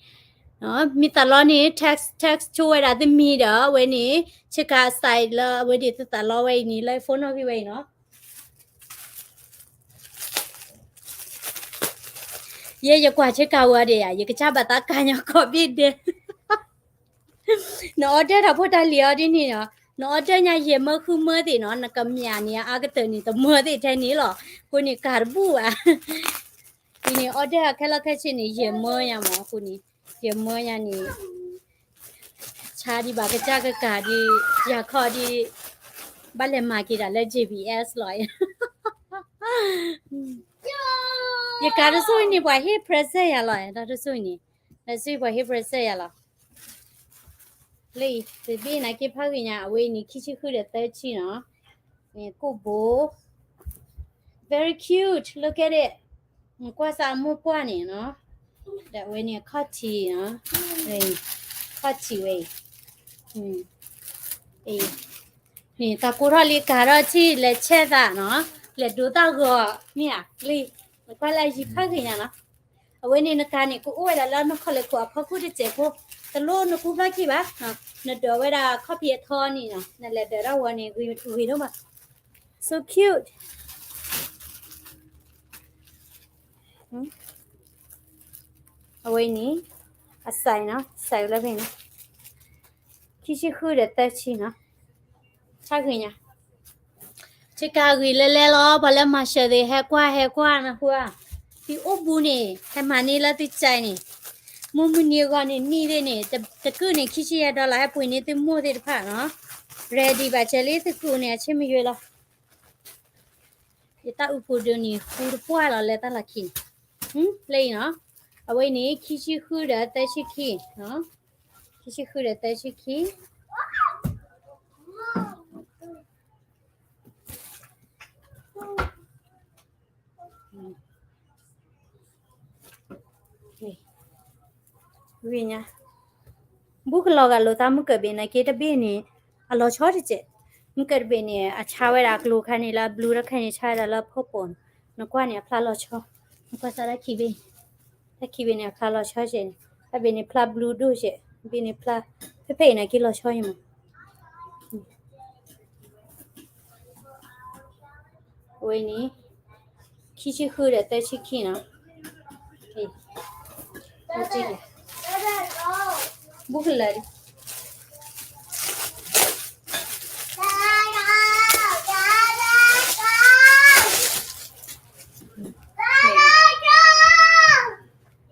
မ့ၢ်သးလီန့ၣ် text, text ဆိဝဲဒၣ်သမံၤဒီး အဝဲန့ၣ် ဆ့ကၤ site လၢအဝဲဒၣ်သးလီဝဲအံၤန့ၣ် လၢ phone နီၣ်ဂံၢ်ဝဲအံၤနီၤ, ယဲယကွၢ်ဆ့ကၤဝဲဒၣ်ယၤ ယကစၢ်ဘၣ်သးကါညီကိးဘ့ၣ်ဒဲး, န order တၢ်ဖိတၢ်လံၤအီၤဒ်န့ၣ်နီၤ, န order ညါယဲၢ်မၢဃုမၢသ့ၣ်နီၤ, နကမၠးန့ၣ် အါကတၢၢ်န့ၣ် တမၢသ့ၣ်ထဲန့ၣ်လီၤ, အဃိန့ၣ် ကၤတဘူၣ်ဘၣ် အံၤန့ၣ် order ခဲလၢာ်ခဲဆ့န့ၣ် ယဲၢ်မၢညါမး အဃိန့ၣ် ယဲၢ်မၢညါန့ၣ် ဆါဒံးဘၣ်ကစၢ်ကကၤဒံး ယၤခီဒံး ဘၣ်လဲၤမၤက့ၤတၢ်လၢ J B S လီၤ, ယကၤတစိၢ်အံၤန့ၣ် ပှၤဟ့ၣ် present ယၤလီၤ, တၢ်တစိၢ်အံၤန့ၣ် တၢ်တစိၢ်အံၤပှၤဟ့ၣ် present ယၤလီၤ လၢအံၤ တဘ့ၣ်နာ်က့ဖးဂ့ၤညါ အဝဲအံၤန့ၣ် ခံဆံဃုဒီးသၢဆံနီၤ, န့ၣ်ကိၣ်ဘိ very cute, look at it, နကွၢ်စၢ်အမိၢ်ပှၢ်န့ၣ်နီၤ, ဒီးအဝဲန့ၣ်အခီၣ်ထံးနီၤ, အခီၣ်ထံးဝဲအံၤ, န့ၣ်သးကိးထီၣ်လံကၤထီၣ်ထံၣ်လဲၤဆဲးသးနီၤ, လဲၤဒိသၣ်ဂီၤ မ့ၢ်ဧါ, လံ, နကွၢ်လၢအယံၤဖးဂ့ၤညါနီၤ အဝဲန့ၣ်နကၤန့ၣ် ကအိၣ်ဝဲဒၣ်လၢနခီၣ်လဲၢ်ခိၣ်အဖီခိၣ်တစဲးဖိ, တလိၣ်နကူဖျီၣ်ခံဘၣ်, နဒိးဝဲဒၣ်ခီၣ်ဖံးအထီန့ၣ်နီၤ, နလဲၤဒၢးထီၣ်ဝဲန့ၣ် ဂ့ၤဒိၣ်မး, so cute, အဝဲန့ၣ် အစဲးနီၤ, စဲးလၢဖဲန့ၣ် ခံဆံဃုဒီးသၢဆံနီၤ, ဖးဂ့ၤညါ, ဆ့ကၤဂ့ၤလဲလဲလီၤ, ပှၤလၢမၤစၢၤသ့ၣ် ဟဲကွၢ်ဟဲကွၢ်နၢ်ဟူဧါ, သုအိၣ်ဘူးန့ၣ် ဟဲမၤန့ၢ်လၢသုကၠဲန့ၣ်, မုၢ်မုၢ်နံၤအဂီၢ်န့ၣ် နံၣ်သ့ၣ်န့ၣ် တကုၢ်န့ၣ် ခံဆံယဲၢ် dollar ဟဲပှ့ၤန့ၢ်သုမိၢ်သ့ၣ်တဖၣ်နီၤ, ready ဘၣ်ကဲလံ သုကုၢ်န့ၣ် အဆ့မယွဲလီၤ. ယတၢ်အုးပူၤဒုးန့ၣ် ဃူတပှၢ်လီၤလၢတၢ်လီၢ်ခံန့ၣ်, လၢအံၤနီၤ, အဝဲအံၤန့ၣ် ခံဆံဃုဒီးသၢဆံခံ, ခံဆံဃုဒီးသၢဆံခံ ဝံၤညါ, ဘူးကလီၤဂာ်လိာ်သးမုၢ်ကၢးဘ့ၣ်န့ၣ် က့တဘ့ၣ်န့ၣ် အလီၤဆီတစဲး, မုၢ်ကၢးတဘ့ၣ်န့ၣ် အဆါဝဲဒၣ်အကျိၤခါန့ၣ်လၢအဘျူတခါန့ၣ် ဆါဝဲဒၣ်လၢဖီပိာ်န့ၣ်, နကွၢ်န့ၣ် အဖျါလီၤဆီ, နကွၢ်စးတၢ်ခံဘ့ၣ်, တၢ်ခံဘ့ၣ်န့ၣ် အဖျါလီၤဆီစဲးန့ၣ်, တၢ်ဘ့ၣ်န့ၣ် ဖျါဘျူဒိၣ်စဲး, ဘ့ၣ်န့ၣ်ဖျါ, ဖဲဖဲအံၤန့ၣ် က့လီၤဆီယမး အဝဲန့ၣ် ခံဆံဃုဒီးသၢဆံခံနီၤ, ဘူးကလၢာ်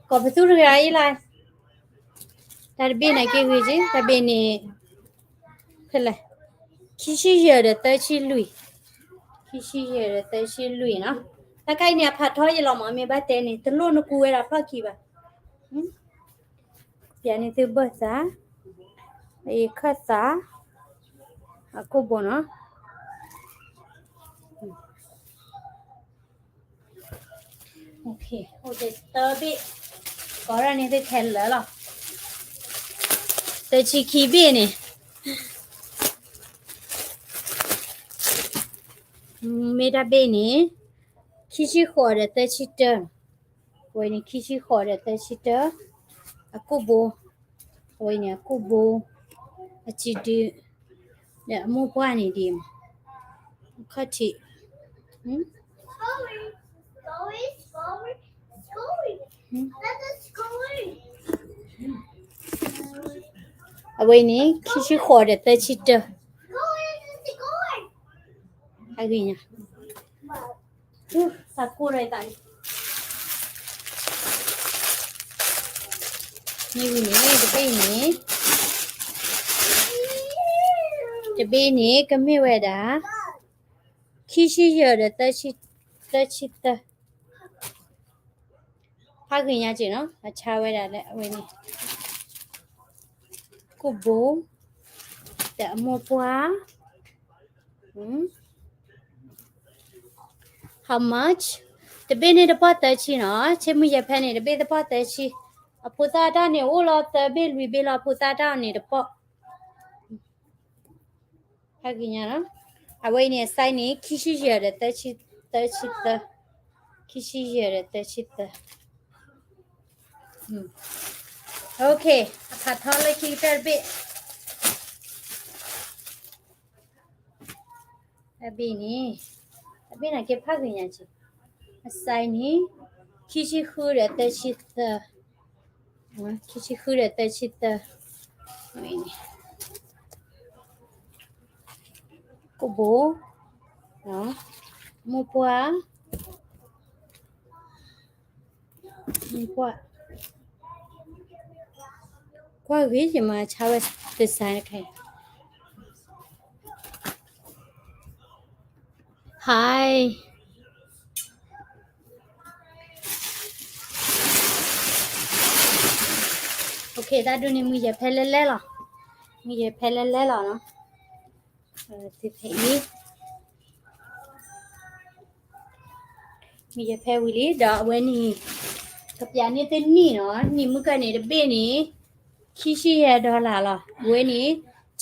ကိးပသူတဂၤအံၤလၢ်, တၢ်တဘ့ၣ်န့ၣ်က့ဂ့ၤက့, တၢ်ဘ့ၣ်န့ၣ် ဖဲလဲၣ်, ခံဆံယဲၢ်ဒီးသၢဆံလွံၢ်, ခံဆံယဲၢ်ဒီးသၢဆံလွံၢ်နီၤ, တၢ်ခါအံၤန့ၣ် အဖးထီယလီၤမး မ့ၢ်ဘၣ်တဲန့ၣ် တလိၣ်နကူဝဲဒၣ်ဖျီၣ်ခံဘၣ်, ပျးန့ၢ်သုဘၢၣ်သး, အခၢၣ်သး, အကိာ်ဘိနီၤ အိၣ်က့ၤသၢဘ့ၣ်, ကိးဒၣ်န့ၣ်သုခဲလၢာ်လီၤ, သၢဆံခံဘ့ၣ်န့ၣ်, မ့ၢ်တၢ်ဘ့ၣ်န့ၣ်, ခံဆံဃိးဒီးသၢဆံတၢ, အဝဲန့ၣ် ခံဆံဃိးဒီးသၢဆံတၢ, အကိာ်ဘိ, အဝဲန့ၣ်အကိာ်ဘိ, အစံးဒု, ဒီးအမိၢ်ပှၢ်န့ၣ်ဒ်မး, အခီၣ်ထံး အဝဲန့ၣ် ခံဆံဃိးဒီးသၢဆံတၢ, အဂ့ၢ်ညါ, သးကိၢ်ဒီးသး, မ့ၢ်ဝံၤန့ၣ် တဘ့ၣ်န့ၣ်, တဘ့ၣ်န့ၣ် ကမ့ၢ်ဝဲဒၣ် ခံဆံယဲၢ်ဒီးသၢဆံသၢ, ဖးဂ့ၤညါက့နီၤ အဆါဝဲဒၣ်လၢအဝဲန့ၣ် ကိာ်ဘိ, ဒီးအမိၢ်ပှၢ်, how much, တဘ့ၣ်န့ၣ်တပီၢ်သၢဆံနီၤ, ဆ့မုၢ်ယဲၢ်ဖဲန့ၣ် တဘ့ၣ်တပီၢ်သၢဆံ, အဖိသၣ်တၢ်န့ၣ် အိၣ်လီၤသၢဘ့ၣ်လွံၢ်ဘ့ၣ်လီၤ အဖိသၣ်တၢ်အီၤန့ၣ်တပီၢ် ဖးဂ့ၤညါနီၤ, အဝဲအံၤန့ၣ် အ size န့ၣ် ခံဆံယဲၢ်ဒီးသၢဆံသၢ, ခံဆံယဲၢ်ဒီးသၢဆံသၢ, okay, အဖးထီလၢခံကတၢၢ်တဘ့ၣ် အဘ့ၣ်န့ၣ်, အဘ့ၣ်န့ၣ်က့ဖးဂ့ၤညါက့, အ size န့ၣ် ခံဆံဃုဒီးသၢဆံသၢ, ခံဆံဃုဒီးသၢဆံသၢ, ကိာ်ဘိ, မိၢ်ပှၢ်, မိၢ်ပှၢ်, ကွၢ်ဂ့ၤယမၤဆါဝဲ design တခါအံၤ Hi, okay, တၢ်ဒုးန့ၣ် မုၢ်ယဲၢ်ဖဲလဲလဲလီၤ, မုၢ်ယဲၢ်ဖဲလဲလဲလီၤနီၤ, သုဖဲအံၤ မုၢ်ယဲၢ်ဖဲဝံၤလံ ဒီးအဝဲန့ၣ် ကပျးန့ၢ်သုနံၣ်နီၤ, နံၣ်မုၢ်ကၢန့ၣ် တဘ့ၣ်န့ၣ် ခံဆံယဲၢ် dollar လီၤ, အဝဲန့ၣ်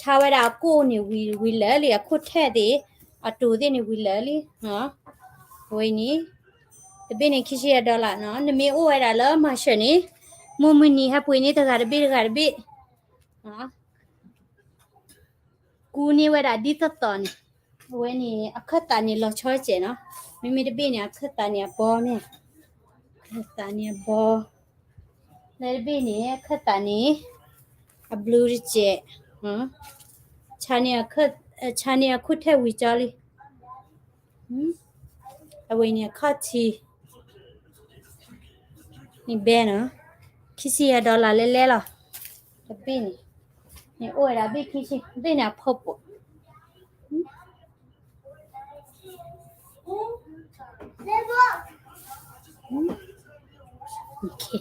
ဆါဝဲဒၣ်အကိာ်န့ၣ်ဝံၤလၢာ်လံ, အခိၣ်ထဲသ့ၣ် အတိၤသ့ၣ်န့ၣ်ဝံၤလၢာ်လံ, အဝဲန့ၣ် တဘ့ၣ်န့ၣ် ခံဆံယဲၢ် dollar နီၤ, နမ့ၢ်အိၣ်ဝဲဒၣ်လၢမၤရှၢၣ်န့ၣ် မုၢ်မုၢ်နံၤဟဲပှ့ၤန့ၢ်တဂၤတဘ့ၣ်တဂၤတဘ့ၣ် ကူန့ၢ်ဝဲဒၣ်ဒ်သိးသိးန့ၣ်, အဝဲန့ၣ် အခၢၣ်သးန့ၣ်လီၤဆီစဲးနီၤ, မ့မ့ၢ်တဘ့ၣ်န့ၣ် အခၢၣ်သးန့ၣ်အဘီမ့ၢ်, အခၢၣ်သးန့ၣ်အဘီ, လၢတဘ့ၣ်န့ၣ် အခၢၣ်သးန့ၣ် အဘျုးတစဲး, ဆါန့ၢ်အခိၣ်ထဲဝံၤကၠီလံ, အဝဲန့ၣ်အခီၣ်ထံး န့ၣ်ဘဲနီၤ, ခံဆံယဲၢ် dollar လဲလဲလီၤ. တဘ့ၣ်န့ၣ်, န့ၣ်အိၣ်ဝဲဒၣ်ဘ့ၣ်ခံဆံ, ဘ့ၣ်န့ၣ်အ purple. Okay.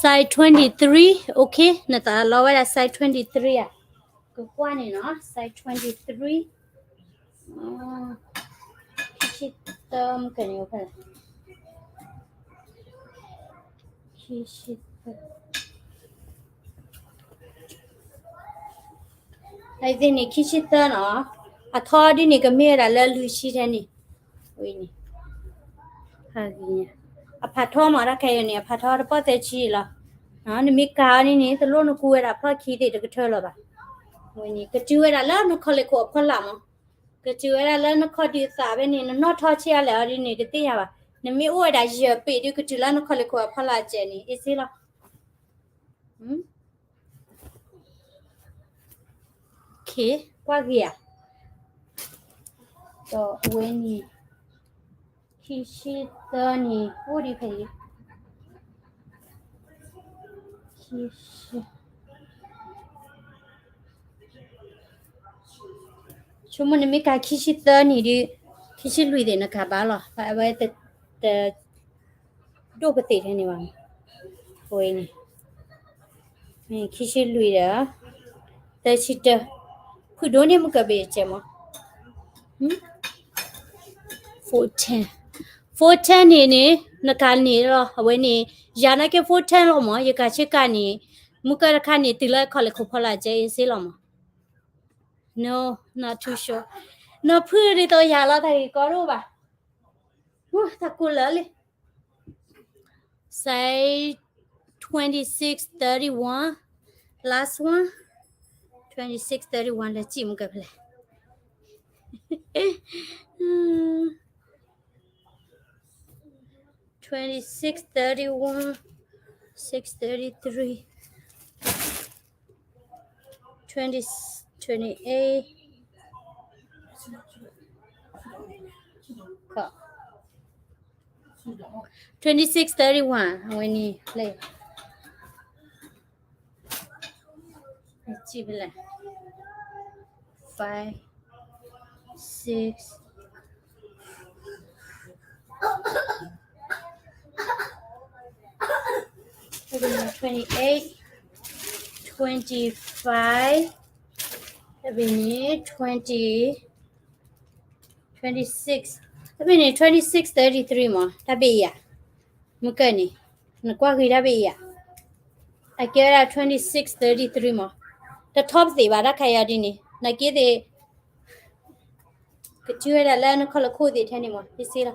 Size twenty-three, okay, နသးလီဝဲဒၣ် size twenty-three ဧါ. ကကွၢ်န့ၣ်နီၤ, size twenty-three, ခံဆံသၢ မ့ၢ်ကန့ၣ်, ခံဆံသၢ, အသ့ၣ်န့ၣ် ခံဆံသၢနီၤ, အထီဒ်န့ၣ် ကမ့ၢ်ဝဲဒၣ်လၢလွံၢ်ဆံထဲန့ၣ်, ဝဲန့ၣ် အဖးထီမး တၢ်ခဲအံၤန့ၣ် အဖးထီတပီၢ်သၢဆံလီၤ. နမ့ၢ်ကၤအီၤန့ၣ်န့ၣ် တလိၣ်နကူဝဲဒၣ်ဖျီၣ်ခံသ့ၣ်တကထၢလီၤဘၣ်. ဝဲန့ၣ် ကတုၤဝဲဒၣ်လၢနခီၣ်လ့ၢ်ခိၣ်အဖီလာ်မး, ကတုၤဝဲဒၣ်လၢနခီၣ်ဒုးသးဖဲန့ၣ် နနီၣ်ထီဆံးအါလဲၣ်အီၤဒ်န့ၣ် တသ့ၣ်ညါဘၣ်. နမ့ၢ်အိၣ်ဝဲဒၣ်ယဲၢ်ပ့ၤဒုး ကတုၤလၢနခီၣ်လ့ၢ်ခိၣ်အဖီလာ်စဲးန့ၣ် easy လီၤ. ကွၢ်ဂ့ၤဧါ. ဒီးအဝဲန့ၣ် ခံဆံသၢန့ၣ် အိၣ်ဒံးဖဲအံၤ, ခံဆံ, ဆိကမိၣ်နမ့ၢ်ကၤခံဆံသၢန့ၣ်ဒုး, ခံဆံလွံၢ်သ့ၣ်နကၤဘၣ်လီၤ. အဝဲတ ဒိၣ်ပသ့ၣ်ထဲန့ၣ်ဘၣ်. အဝဲန့ၣ် ခံဆံလွံၢ်ဒီး သၢဆံတၢ, ဖုၣ်ဒိၣ်န့ၣ်မ့ၢ်ကဘ့ၣ်စဲးမး, four ten, four ten န့ၣ်န့ၣ် နကၤန့ၣ်လီၤ. အဝဲန့ၣ် ယၤနာ်က့ four ten လီၤမး, ယကၤဆ့ကၤန့ၣ် မုၢ်ကၢတခါန့ၣ် တုၤလၢခီၣ်လ့ၢ်ခိၣ်ဖီလာ်စဲး easy လီၤမး. No, not too sure. နီၢ်ဖုၣ်ဒ်သိးယၤလီၤ တၢ်ဂ့ၢ်ကီဒိၣ်ဘၣ်. တၢ်ကူလၢာ်လံ. Size twenty-six thirty-one, last one, twenty-six thirty-one လၢစံၣ်မုၢ်ကဖလဲၣ်. Twenty-six thirty-one, six thirty-three, twenty, twenty-eight, twenty-six thirty-one အဝဲန့ၣ် five, six, twenty-eight, twenty-five, တဘ့ၣ်န့ၣ် twenty, twenty-six, တဘ့ၣ်န့ၣ် twenty-six thirty-three မး တၢ်ဘ့ၣ်အံၤဧါ, မုၢ်ကၢန့ၣ် နကွၢ်ဂ့ၤတၢ်ဘ့ၣ်အံၤဧါ, အကဲဝဲဒၣ် twenty-six thirty-three မး, တထီပသ့ၣ်ဘၣ် တၢ်ခါအံၤဒ်န့ၣ် နာ်က့သ့ၣ် ကထံၣ်ဝဲဒၣ်လၢနခီၣ်လ့ၢ်ခိၣ်သ့ၣ်ထဲန့ၣ်မး easy လီၤ.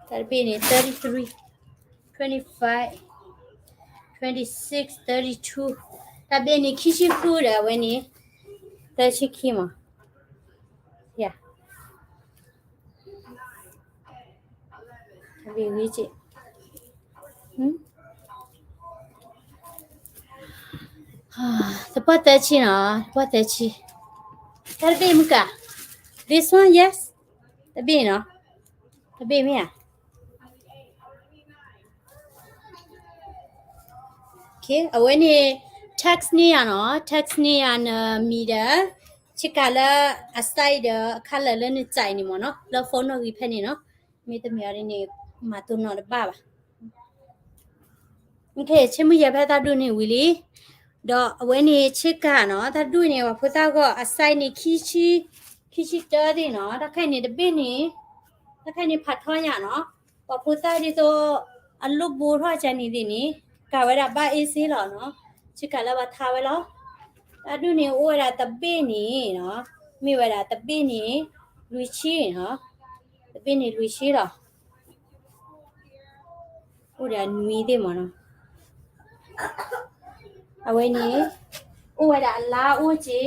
တၢ်တဘ့ၣ်န့ၣ် thirty-three, twenty-five, twenty-six, thirty-two, တၢ်ဘ့ၣ်န့ၣ် ခံဆံဃုဒီး အဝဲန့ၣ် သၢဆံခံမး, ယၤ တၢ်ဘ့ၣ်ဝံၤက့ၤ သပှၢ်သၢဆံနီၤ, သပှၢ်သၢဆံ, တၢ်တဘ့ၣ်မုၢ်ကၢ, this one, yes, တဘ့ၣ်နီၤ, တဘ့ၣ်မ့ၢ်ဧါ. အဝဲန့ၣ် text န့ၢ်ယၤနီၤ, text န့ၢ်ယၤနမံၤဒီး ဆ့ကၤလၢအ size ဒီးအ color လၢနကြိုက်န့ၣ်မ့ၢ်နီၤ, လၢ phone နီၣ်ဂံၢ်ဖဲန့ၣ်နီၤ, မ့တမ့ၢ်အီၤဒ်န့ၣ် မၤတိၢ်နီၣ်တဘၣ်ဘၣ်. ဆ့မုၢ်ယဲၢ်ဖဲတၢ်ဒူၣ်န့ၣ်ဝံၤလံ, ဒီးအဝဲန့ၣ်ဆ့ကၤနီၤ, တၢ်ဒူၣ်န့ၣ် ပှၤဖိသၣ်ဂီၢ်အ size န့ၣ် ခံဆံ, ခံဆံတၢသ့ၣ်နီၤ, တၢ်ခဲအံၤန့ၣ်တဘ့ၣ်န့ၣ်, တၢ်ခဲအံၤန့ၣ်ဖးထီညါနီၤ, ပှၤဖိသၣ်ဒ်သိး အလိၣ်ဘိထီၣ်ကန့ၣ်သ့ၣ်န့ၣ် ကၤဝဲဒၣ်ဘၣ် easy လီၤနီၤ, ဆ့ကၤလၢပှၤထါဝဲလီၤ. တၢ်ဒူၣ်န့ၣ်အိၣ်ဝဲဒၣ်တဘ့ၣ်န့ၣ်နီၤ, မ့ၢ်ဝဲဒၣ်တဘ့ၣ်န့ၣ် လွံၢ်ဆံနီၤ, တဘ့ၣ်န့ၣ်လွံၢ်ဆံလီၤ. အိၣ်ဒီးအနွံသ့ၣ်မးနီၤ, အဝဲန့ၣ် အိၣ်ဝဲဒၣ်အလါအိၣ်က့ၤ, ဒီး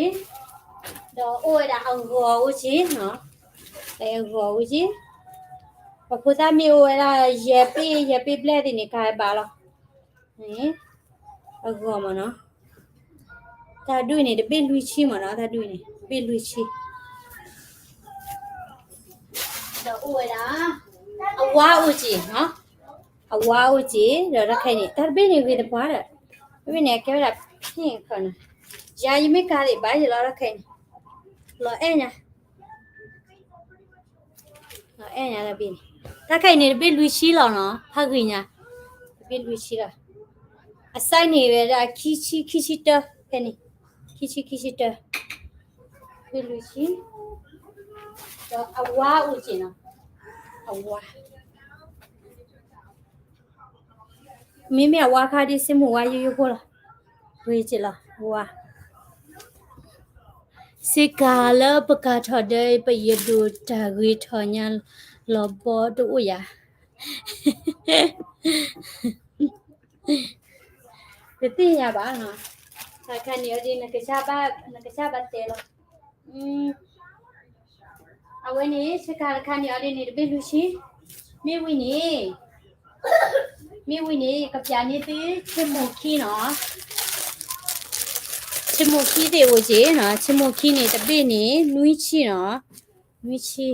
အိၣ်ဝဲဒၣ်အဂီၤအိၣ်က့ၤနီၤ, အဂီၤအိၣ်က့ၤ, ပှၤဖိသၣ်မ့ၢ်အိၣ်ဝဲဒၣ်ယဲၢ်ပ့ၤ ယဲၢ်ပ့ၤဘျဲၣ်သ့ၣ်န့ၣ် ကၤဝဲဘၣ်လီၤ. န့ၣ် အဂီၢ်မ့ၢ်နီၤ, တၢ်ဒုးန့ၣ် တဘ့ၣ်လွံၢ်ဆံမ့ၢ်နီၤ, တၢ်ဒုးန့ၣ် တဘ့ၣ်လွံၢ်ဆံ, ဒီးအိၣ်ဝဲဒၣ် အဝါအိၣ်က့ၤနီၤ, အဝါအိၣ်က့ၤ ဒီးတၢ်ခဲအံၤန့ၣ် တၢ်တဘ့ၣ်န့ၣ်ဂ့ၤသပှၢ်ဒီး တဘ့ၣ်န့ၣ် အကဲဝဲဒၣ် pink ခီနီၤ, ယၤယမ့ၢ်ကၤသ့ၣ်ဘၣ်ယလီၤ တၢ်ခဲအံၤန့ၣ် လီၤအဲၣ်ညါ အဲၣ်ညါတဘ့ၣ်န့ၣ်, တၢ်ခဲအံၤန့ၣ် တဘ့ၣ်လွံၢ်ဆံလီၤနီၤ, ဖးဂ့ၤညါ, တဘ့ၣ်လွံၢ်ဆံလီၤ, အ size န့ၣ်ဝဲဒၣ် ခံဆံ ခံဆံတၢ ဖဲန့ၣ်, ခံဆံ ခံဆံတၢ, တဘ့ၣ်လွံၢ်ဆံ, ဒီးအဝါအိၣ်က့ၤနီၤ, အဝါ မ့မ့ၢ်အဝါခါဒ်စ့မိၢ်ဝါယိယိဖိလီၤ, ဂ့ၤက့ၤလီၤ, ဝါ စ့ကၤလၢပကၤထီၣ်ဒၢ ပယဒိၣ်တၢ်ဂ့ၤထီၣ်ညါလီၤဘီတအိၣ်ယၤ, တသ့ၣ်ညါဘၣ်နီၤ, တၢ်ခါန့ၣ်အီၤဒ် နကစၢ်ဘၣ်တဲလီၤ, အဝဲန့ၣ် ဆ့ကၤတခါန့ၣ်အီၤဒ်န့ၣ် တဘ့ၣ်လွံၢ်ဆံ, မ့ၢ်ဝံၤန့ၣ် မ့ၢ်ဝံၤန့ၣ် ယကပျးန့ၢ်သု ဆ့မိၢ်ခံနီၤ, ဆ့မိၢ်ခံသ့ၣ်အိၣ်က့ၤနီၤ, ဆ့မိၢ်ခံန့ၣ် တဘ့ၣ်န့ၣ် နွံဆံနီၤ, နွံဆံ,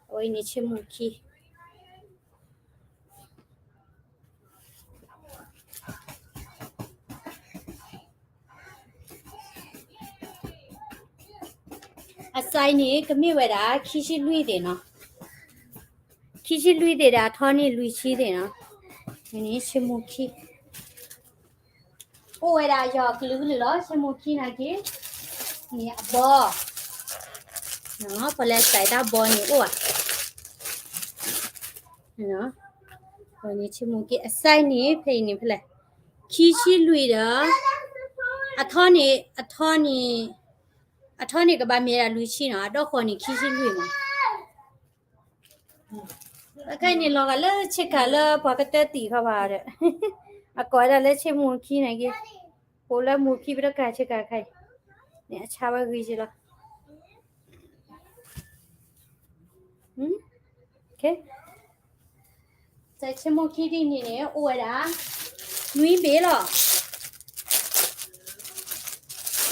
အဝဲန့ၣ် ဆ့မိၢ်ခံ အ size န့ၣ် ကမ့ၢ်ဝဲဒၣ် ခံဆံလွံၢ်သ့ၣ်နီၤ, ခံဆံလွံၢ်သ့ၣ်ဒီး အထီန့ၣ်လွံၢ်ဆံသ့ၣ်နီၤ, န့ၣ် ဆ့မိၢ်ခံ အိၣ်ဝဲဒၣ်ယီၤကလုာ်ကလုာ်လီၤ, ဆ့မိၢ်ခံနာ်က့ၤ, န့ၣ်အဘီ, ပှၤလဲၤစဲးတၢ်ဘီန့ၣ်အိၣ်ဧါ, န့ၣ်ဆ့မိၢ်ခံ အ size န့ၣ် ဖဲအံၤန့ၣ်ဖဲလဲၣ်, ခံဆံလွံၢ်ဒီး, အထီန့ၣ် အထီန့ၣ်, အထီန့ၣ်ကဘၣ်မ့ၢ်ဒၣ်လွံၢ်ဆံနီၤ, အဒီၣ်ဃီန့ၣ် ခံဆံလွံၢ်မး တၢ်ခဲအံၤန့ၣ် လီၤဂာ်လၢဆ့ကၤလၢပှၤကတၢၢ်တံာ်ခီဘၣ်ဒီး, အကိးဝဲဒၣ်လၢဆ့မိၢ်ခံနာ်က့ၤ, ပအိၣ်လၢမိၢ်ခံပတကၤဆ့ကၤတခါအံၤ, န့ၣ်အဆါဝဲဂ့ၤက့ၤလီၤ, ဆ့မိၢ်ခံဒ်န့ၣ်န့ၣ် အိၣ်ဝဲဒၣ် နွံဘ့ၣ်လီၤ,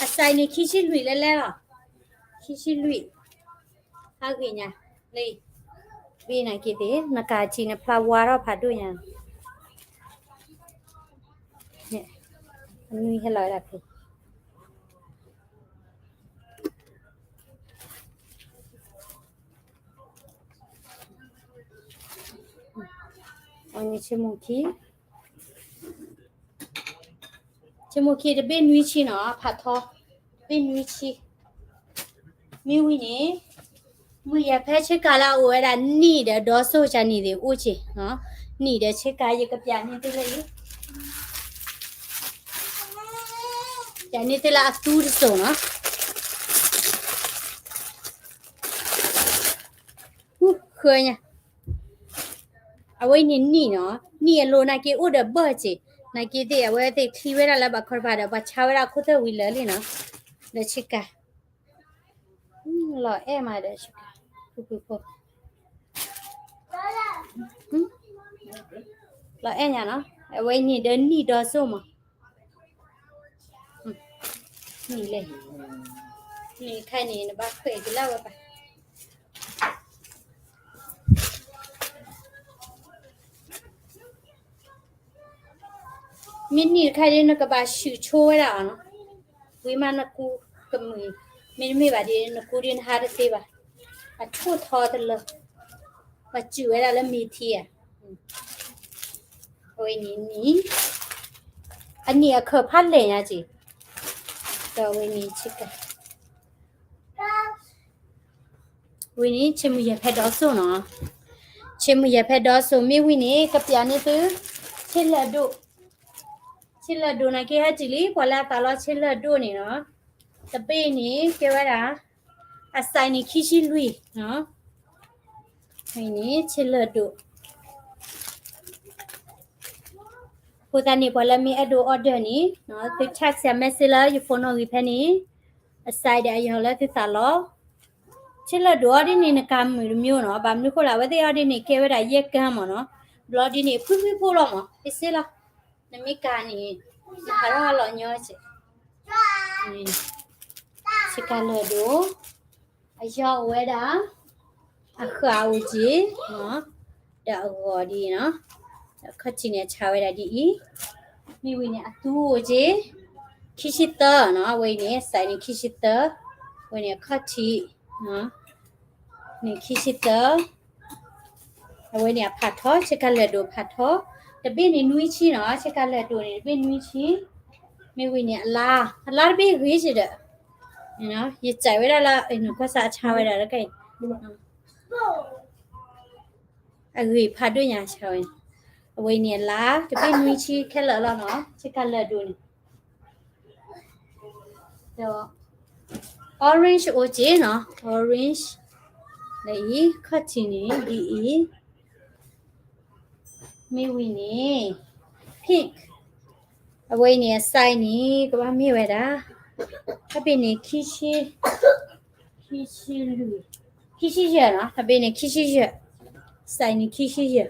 အ size န့ၣ် ခံဆံလွံၢ်လဲၣ်လဲၣ်လီၤ, ခံဆံလွံၢ် ဟးဂ့ၤညါ, လၢ ဘ့ၣ်နာ်က့ၤသ့ၣ် နကၤထံနဖျါဝါထီၣ်ဖးဒိၣ်ညါ, နွံဟဲလီၤဝဲဒၣ်ဖဲ အန့ၣ်ဆ့မိၢ်ခံ, ဆ့မိၢ်ခံတဘ့ၣ်နွံဆံနီၤ, ဖးထီ, တဘ့ၣ်နွံဆံ, မ့ၢ်ဝံၤန့ၣ်, မုၢ်ယၤဖဲဆ့ကၤလၢအအိၣ်ဝဲဒၣ်နံၣ်ဒီးဒီစိၣ်ကၢ်နံၣ်သ့ၣ်အိၣ်က့ၤ, နံၣ်ဒီးဆ့ကၤယကပျးန့ၢ်သုလၢအံၤ ပျးန့ၢ်သုလၢအသူတစိၤနီၤ, ဃၢညါ, အဝဲအံၤန့ၣ်နံၣ်နီၤ, နံၣ်အလိၤနာ်က့အိၣ်ဒီးဘၢၣ်စ့ၢ်, နာ်က့သ့ၣ်အဝဲသ့ၣ်ချံဝဲဒၣ်လၢဘၣ်ခီတဖၣ်ဒီး ပှၤဆါဝဲဒၣ်ခိၣ်သၢဝံၤလၢာ်လံနီၤ, ဒီးဆ့ကၤ လီၤအဲၣ်မးဒီးဆ့ကၤ, ဖုဖုဖိ လီၤအဲၣ်ညါနီၤ, အဝဲအံၤန့ၣ်ဒီးနံၣ်ဒီစိၣ်မး, နံၣ်လဲၣ်, နံၣ်ခဲအံၤန့ၣ် နဘၣ်ခွဲးက့ၤလၢဝဲဘၣ် မ့ၢ်နံၣ်တခါဒ်နကဘၣ်ဆူၣ်ဆိဝဲဒၣ်အီၤနီၤ, ဝံၤမးနကူကမုာ်, မ့တမ့ၢ်ဘၣ်ဒ်နကူဒ်နဟးတသ့ဘၣ်, အထိၣ်ထီတလၢ, ပှၤစူၣ်ဝဲဒၣ်လၢမ့ၤထံဧါ, အဝဲန့ၣ်နံၣ်, အနံၣ်အခၢၣ်ဖးလဲၢ်ညါက့ၤ, ဒီးအဝဲန့ၣ်ဆ့ကၤ ဝံၤန့ၣ် ဆ့မုၢ်ယဲၢ်ဖဲဒီစိၣ်နီၤ, ဆ့မုၢ်ယဲၢ်ဖဲဒီစိၣ်မ့ၢ်ဝံၤန့ၣ် ကပျးန့ၢ်သု ဆ့လၢၢ်ဒိၣ်, ဆ့လၢၢ်ဒိၣ်နာ်က့ဟဲတုၤလံ ပှၤလၢအသးလီဆ့လၢၢ်ဒိၣ်န့ၣ်နီၤ, တဘ့ၣ်န့ၣ် ကဲဝဲဒၣ် အ size န့ၣ် ခံဆံလွံၢ်နီၤ, ဝံၤန့ၣ် ဆ့လၢၢ်ဒိၣ် အဃိသတးန့ၣ် ပှၤလၢမ့ၢ်အဲၣ်ဒိး order န့ၣ် သု text ယၤ message လၢယ phone နီၣ်ဂံၢ်ဖဲန့ၣ်, အ size ဒီးအယီၤလၢသုသးလီ, ဆ့လၢၢ်ဒိၣ်အီၤဒ်န့ၣ် နကၤမုာ်တမံၤနီၤ, ဘၣ်မနုၤဃိလဲၣ် အဝဲသ့ၣ်အီၤဒ်န့ၣ် ကဲဝဲဒၣ်ယဲၢ်ကၤမ့ၢ်နီၤ, ဘျီဒ်န့ၣ် ဖုဖုဖိလီၤမး ကစ့လီၤ, နမ့ၢ်ကၤန့ၣ် ဟးထီၣ်လီၤညီက့ၤ, ဆ့ကၤလၢၢ်ဒိၣ်, အယီၢ်အိၣ်ဝဲဒၣ်, အဃၢ်အိၣ်က့ၤ, ဒီးအဂီၤဒ်အံၤနီၤ, ဒီးခီၣ်ထံးန့ၣ်အဆါဝဲဒၣ်ဒ်အံၤ, မ့ၢ်ဝံၤန့ၣ်အသူအိၣ်က့ၤ, ခံဆံသၢနီၤ, အဝဲအံၤန့ၣ် size န့ၣ် ခံဆံသၢ, အဝဲန့ၣ်အခီၣ်ထံး, န့ၣ်ခံဆံသၢ, အဝဲန့ၣ်အဖးထီ, ဆ့ကၤလၢၢ်ဒိၣ်ဖးထီ, တဘ့ၣ်န့ၣ်နွံဆံနီၤ, ဆ့ကၤလၢၢ်ဒိၣ်န့ၣ် တဘ့ၣ်နွံဆံ, မ့ၢ်ဝံၤန့ၣ်အလါ, အလါတဘ့ၣ်ဂ့ၤက့ၤဒီး, ယစံးဝဲဒၣ်လၢ နကွၢ်စးအဆါဝဲဒၣ်လၢကဲအံၤ, အဂ့ၤဖးဒိၣ်ညါဆါဝဲ, အဝဲန့ၣ်အလါ, တဘ့ၣ်နွံဆံခဲလၢာ်လီၤနီၤ, ဆ့ကၤလၢၢ်ဒိၣ်န့ၣ် ဒီး orange အိၣ်က့ၤနီၤ, orange, လၢအံၤ ခီၣ်ထံးန့ၣ် ဒ်အံၤ, မ့ၢ်ဝံၤန့ၣ် pink, အဝဲအံၤန့ၣ်အ size န့ၣ် ကဘၣ်မ့ၢ်ဝဲဒၣ်, တဘ့ၣ်န့ၣ် ခံဆံ, ခံဆံလွံၢ်, ခံဆံယဲၢ်နီၤ, တဘ့ၣ်န့ၣ် ခံဆံယဲၢ်, size န့ၣ် ခံဆံယဲၢ်,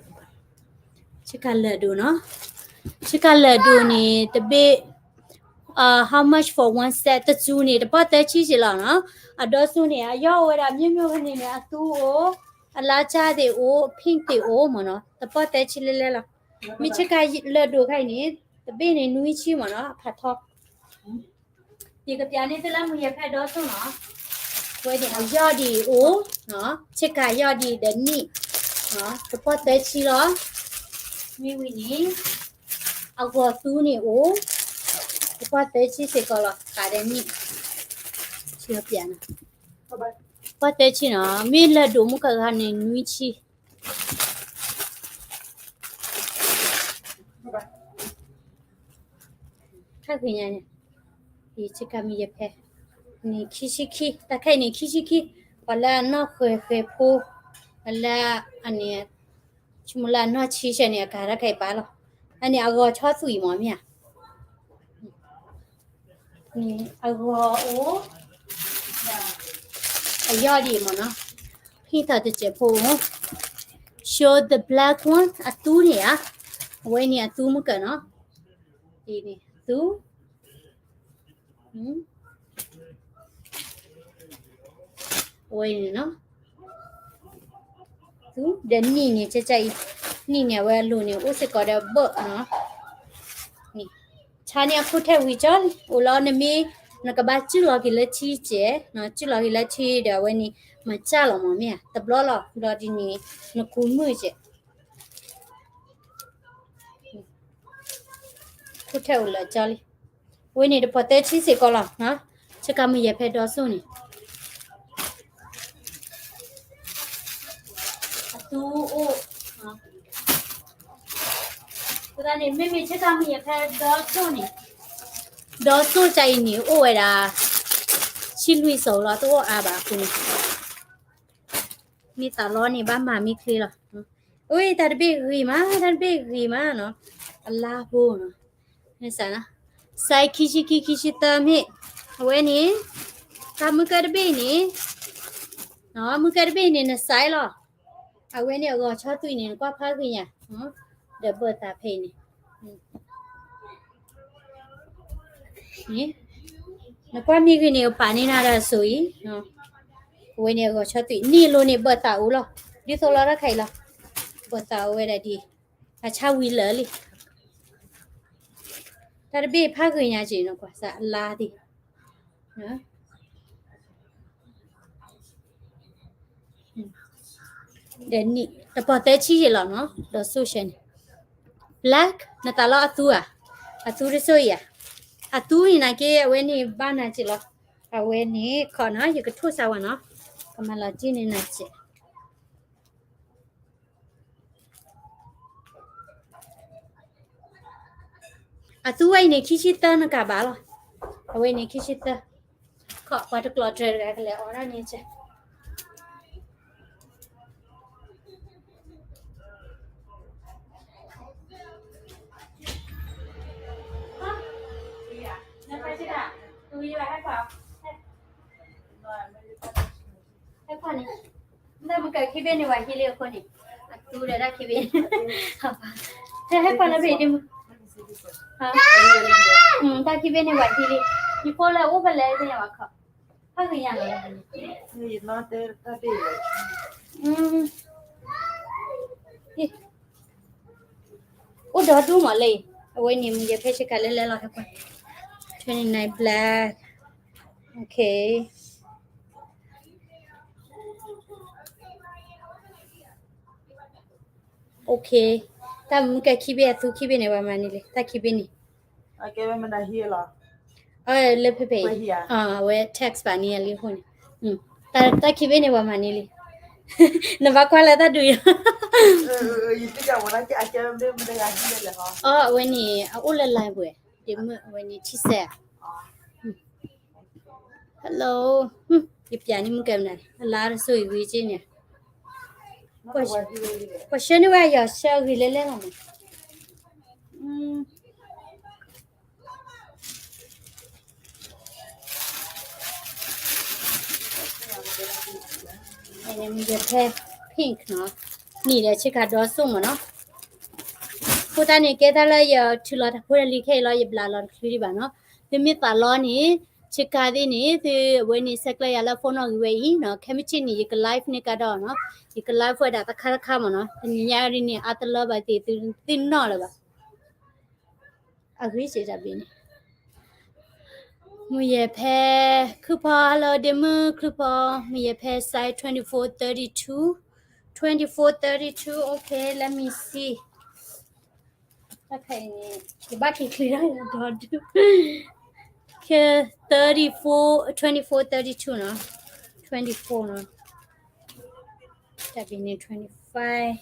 ဆ့ကၤလၢၢ်ဒိၣ်နီၤ, ဆ့ကၤလၢၢ်ဒိၣ်န့ၣ် တဘ့ၣ် how much for one set တစူန့ၣ် တပီၢ်သၢဆံက့ၤလီၤနီၤ, အဒီစိန့ၣ် အယီၢ်အိၣ်ဝဲဒၣ် မျိုးမျိုးဖဲန့ၣ်န့ၣ် အသူအိၣ်, အလါကၢ်သ့ၣ်အိၣ်, pink သ့ၣ်အိၣ်မ့ၢ်နီၤ, တပီၢ်သၢဆံလဲလဲလီၤ, မ့ၢ်ဆ့ကၤလၢၢ်ဒိၣ်ခါအံၤန့ၣ် တဘ့ၣ်န့ၣ်နွံဆံမ့ၢ်နီၤ, အဖးထီ ယကပျးန့ၢ်သုလၢမုၢ်ယဲၢ်ဖဲဒီစိနီၤ, ဝဲန့ၣ်အယီၢ်ဒ်အံၤအိၣ်, ဆ့ကၤယီၢ်ဒ်အံၤဒီးနံၣ်, တပီၢ်သၢဆံလီၤ, မ့ၢ်ဝံၤန့ၣ် အဂီၤသူန့ၣ်အိၣ်, တပီၢ်သၢဆံစ့ၢ်ကီးလီၤ, ဃးဒီးနံၣ်, ပျးနီၤ, ပီၢ်သၢဆံနီၤ, မ့ၢ်လၢၢ်ဒိၣ်မုၢ်ကဂၤန့ၣ် နွံဆံ ခါဂ့ၤညါန့ၣ်, ယဆ့ကၤမုၢ်ယဲၢ်ဖဲ, န့ၣ်ခံဆံခံ, တၢ်ခဲအံၤန့ၣ်ခံဆံခံ, ပှၤလၢအနီၢ်ဃဲၤဃဲၤဖိ, ပှၤလၢအန့ၣ်, ဆိကမိၣ်လၢအနီၢ်ဆံဆဲန့ၣ် အကၤတၢ်ခဲအံၤဘၣ်လီၤ, အန့ၣ်အဂီၤဆီသွံၣ်မ့ၢ်မ့ၢ်ဧါ န့ၣ်အဂီၤအိၣ်, အယီၢ်ဒ်အံၤမ့ၢ်နီၤ, ဟံၣ်ထီၣ်တစဲးဖိအိၣ်, show the black one အသူန့ၣ်ဧါ, အဝဲန့ၣ်အသူမုၢ်ကၢနီၤ, ဒ်န့ၣ်အသူ အဝဲန့ၣ်နီၤ, ဒီးနံၣ်န့ၣ်ကကအံၤ, နံၣ်န့ၣ် အဝဲအလိၤန့ၣ် အိၣ်စ့ၢ်ကီးဒီးဘၢၣ်နီၤ, ဆါန့ၢ်အခိၣ်ထဲဝံၤကၠီလံ, အိၣ်လီၤနမ့ၢ်, နကဘၣ်စုၣ်လီၤက့ၤလၢထံစဲး, စုၣ်လီၤက့ၤလၢထံဒီးအဝဲန့ၣ် မၤစၢ်လီၤမ့ၢ်မ့ၢ်ဧါ, တဘျီလီၤ, ဘျီဒ်န့ၣ် နကူမုၢ်စဲး ခိၣ်ထဲအိၣ်လၢာ်ကၠီလံ, အဝဲန့ၣ်တပီၢ်သၢဆံစ့ၢ်ကီးလီၤ, ဆ့ကၤမုၢ်ယဲၢ်ဖဲဒီစိန့ၣ် အသူအိၣ်, အဃိသတးန့ၣ် မ့မ့ၢ်ဆ့ကၤမုၢ်ယဲၢ်ဖဲဒီစိန့ၣ်, ဒီစိကါအံၤန့ၣ် အိၣ်ဝဲဒၣ် ဆံလွံၢ်စိၤလီၤ, တအိၣ်အါဘၣ်အဃိန့ၣ် မ့ၢ်သးလီန့ၣ် ဘၣ်မၤမ့ၢ်ချ့လီၤ, အဝဲတၢ်တဘ့ၣ်ဂ့ၤမး, တၢ်တဘ့ၣ်ဂ့ၤမးနီၤ, အလါဖိနီၤ, မ့ၢ်စးနီၤ, size ခံဆံခံ ခံဆံသၢမ့ၢ်, အဝဲန့ၣ်, တၢ်မုၢ်ကၢတဘ့ၣ်န့ၣ်, မုၢ်ကၢတဘ့ၣ်န့ၣ် န size လီၤ, အဝဲန့ၣ်အဂီၤဆီသွံၣ်န့ၣ် နကွၢ်ဖးဂ့ၤညါ, ဒီးဘၢၣ်သးဖဲအံၤန့ၣ် နကွၢ်မ့ၢ်ဂ့ၤန့ၣ် ပာ်န့ၢ်နၤဒီးအစိၤအံၤ, အဝဲန့ၣ်အဂီၤဆီသွံၣ် နံၣ်အလိၤန့ၣ် ဘၢၣ်သးအိၣ်လီၤ, ဒ်သိးလီၤတၢ်ခါအံၤလီၤ, ဘၢၣ်သးအိၣ်ဝဲဒၣ်ဒ်အံၤ, အဆါဝံၤလၢာ်လံ, တၢ်တဘ့ၣ်ဖးဂ့ၤညါက့ၤနီၤ ကွၢ်စးအလါသ့ၣ် ဒီးနံၣ်တပီၢ်သၢဆံယဲၢ်လီၤနီၤ, ဒီးစိၣ်ရှဲန့ၣ်, black နသးလီအသူဧါ, အသူတစိၢ်အံၤဧါ, အသူန့ၣ်နာ်က့ အဝဲန့ၣ်ဘၣ်နၤက့ၤလီၤ, အဝဲန့ၣ်ခီနီၤ ယကထိၣ်စၢ်ဝဲနီၤ, ကမၤလီၤတံၢ်န့ၢ်နၤက့ၤ အသူဝဲအံၤန့ၣ် ခံဆံသၢနကးဘၣ်လီၤ, အဝဲန့ၣ်ခံဆံသၢ, ခီပှၤတကျိးတြဲၤတဂၤကလဲၤအီၣ်ဒၣ်န့ၣ်ကဲ ဟဲကွၢ်န့ၣ်, နမ့ၢ်ကဲခံဘ့ၣ်န့ၣ် ဝဲဟံးလံအဃိန့ၣ်, အသူဒီးဒၣ်ခံဘ့ၣ်, ဟဲကွၢ်လၢဘ့ၣ်ဒ်မး, တၢ်ခံဘ့ၣ်န့ၣ် ပှၤဟံးလံ, ယဖိလၢအိၣ်ဖဲလဲၣ်သ့ၣ်ညါဘၣ်ခီ, ဖးဂ့ၤညါလီၤ, ယနီတဲတၢ်ဘ့ၣ်လီၤ, အိၣ်ဒီဒူၣ်မးလၢ, အဝဲန့ၣ် မုၢ်ယဲၢ်ဖဲဆ့ကၤလဲၣ်လဲၣ်လီၤ, twenty nine black, okay. Okay, တၢ်မုၢ်ကဲခံဘ့ၣ် အသူခံဘ့ၣ်န့ၣ် ပှၤမၤန့ၢ်လံ, တၢ်ခံဘ့ၣ်န့ၣ်, လၢဖဲဖဲ, အဝဲ text ဘၣ်န့ၢ်ယၤလံအဃိန့ၣ်, တၢ်ခံဘ့ၣ်န့ၣ် ပှၤမၤန့ၢ်လံ, နဘၣ်ကွၢ်လၢတၢ်ဒုးယၤ, အဝဲန့ၣ် အအိၣ်လၢ line ပူၤ, ဒ့မုၣ်အဝဲန့ၣ် ထံစဲး Hello, ယပျးန့ၢ်မုၢ်ကဲမနုၤ, အလါတစိၤအံၤဂ့ၤက့န့ၣ်, ပှၤဆှၢန့ၢ်ဝဲယီၤဆှၢအဂ့ၤလဲၣ်လဲၣ်လီၤမး, မုၢ်ယဲၢ်ဖဲ pink နီၤ, နံၣ်ဒီးဆ့ကၤဒီစိၣ်မးနီၤ, အဃိသတးန့ၣ် ကဲတၢ်လၢယထုးလီၤတၢ်ဖိတၢ်လံၤခဲအံၤလီၤ, ယဘျးလီၤတချုးဒံးဘၣ်နီၤ, သုမ့ၢ်သးလီန့ၣ် ဆ့ကၤသ့ၣ်န့ၣ် သုအဝဲန့ၣ် ဆဲးကျၢယၤလၢ phone နီၣ်ဂံၢ်ဝဲအံၤနီၤ, ခဲမုၢ်ဆ့ၣ်န့ၣ် ယက live န့ၢ်ကဒီးနီၤ, ယက live ဝဲဒၣ်တခါတခါမးနီၤ, တနံၤညါဒ်န့ၣ် အါတလၢဘၣ်သ့ၣ် သုသ့ၣ်နီၣ်လၢၤဘၣ် အဂ့ၤစ့ၢ်တၢ်ဘ့ၣ်န့ၣ်, မုၢ်ယဲၢ်ဖဲ ခုၣ်ဖီ hello ဒ့မုၣ်ခုၣ်ဖီ, မုၢ်ယဲၢ်ဖဲ size twenty four thirty two, twenty four thirty two, okay, let me see. တၢ်ခါအံၤန့ၣ် ယဘၣ်က့ၤချံဒီး ဒီဒူၣ်, ကဲ thirty four, twenty four thirty two နီၤ, twenty four နီၤ, တၢ်ဘ့ၣ်န့ၣ် twenty five,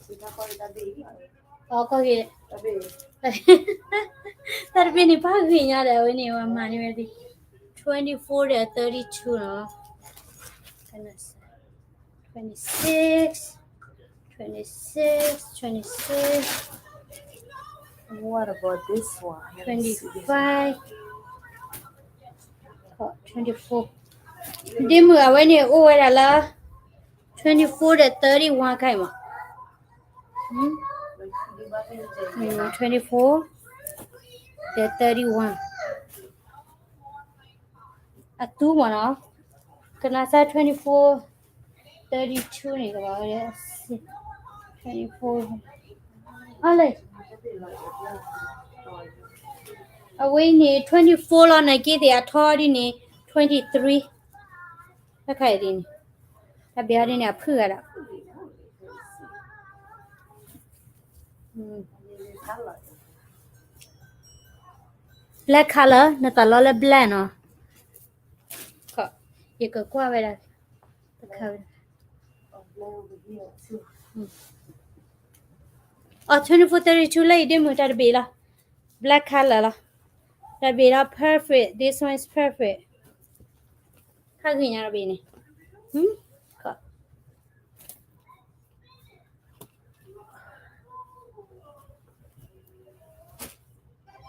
အကီၢ်ဂ့ၤ, တၢ်တဘ့ၣ်န့ၣ် ပှၤဂ့ၤညါဒီး အဝဲန့ၣ် ပှၤမၤန့ၢ်ဝဲဒၣ် twenty four ဒီး thirty two နီၤ, twenty six, twenty six, twenty six, what about this one? Twenty five, twenty four, ဒ့မုၣ်အဝဲန့ၣ် အိၣ်ဝဲဒၣ်လၢ twenty four ဒီး thirty one ခါအံၤမး, twenty four ဒီး thirty one အသူမးနီၤ, ကနၣ်စၢ် twenty four thirty two န့ၣ် ကဘၣ်ဝဲ twenty four, အလဲၣ်, အဝဲန့ၣ် twenty four လီၤ, နက့သ့ၣ်အထီဒ်န့ၣ် twenty three, တၢ်ခါအံၤဒ်န့ၣ်, တၢ်ဘ့ၣ်အီၤဒ်န့ၣ် အဖုၣ်ဂၤဒီး black color နသးလီလၢ black နီၤ, ယကကွၢ်ဝဲဒၣ်, တခါဝဲဒၣ်, အ twenty four thirty two လၢအံၤဒ့မုၣ် တၢ်တဘ့ၣ်လီၤ, black color လီၤ, တၢ်ဘ့ၣ်လီၤ perfect, this one is perfect, ခါဂ့ၤညါတဘ့ၣ်န့ၣ်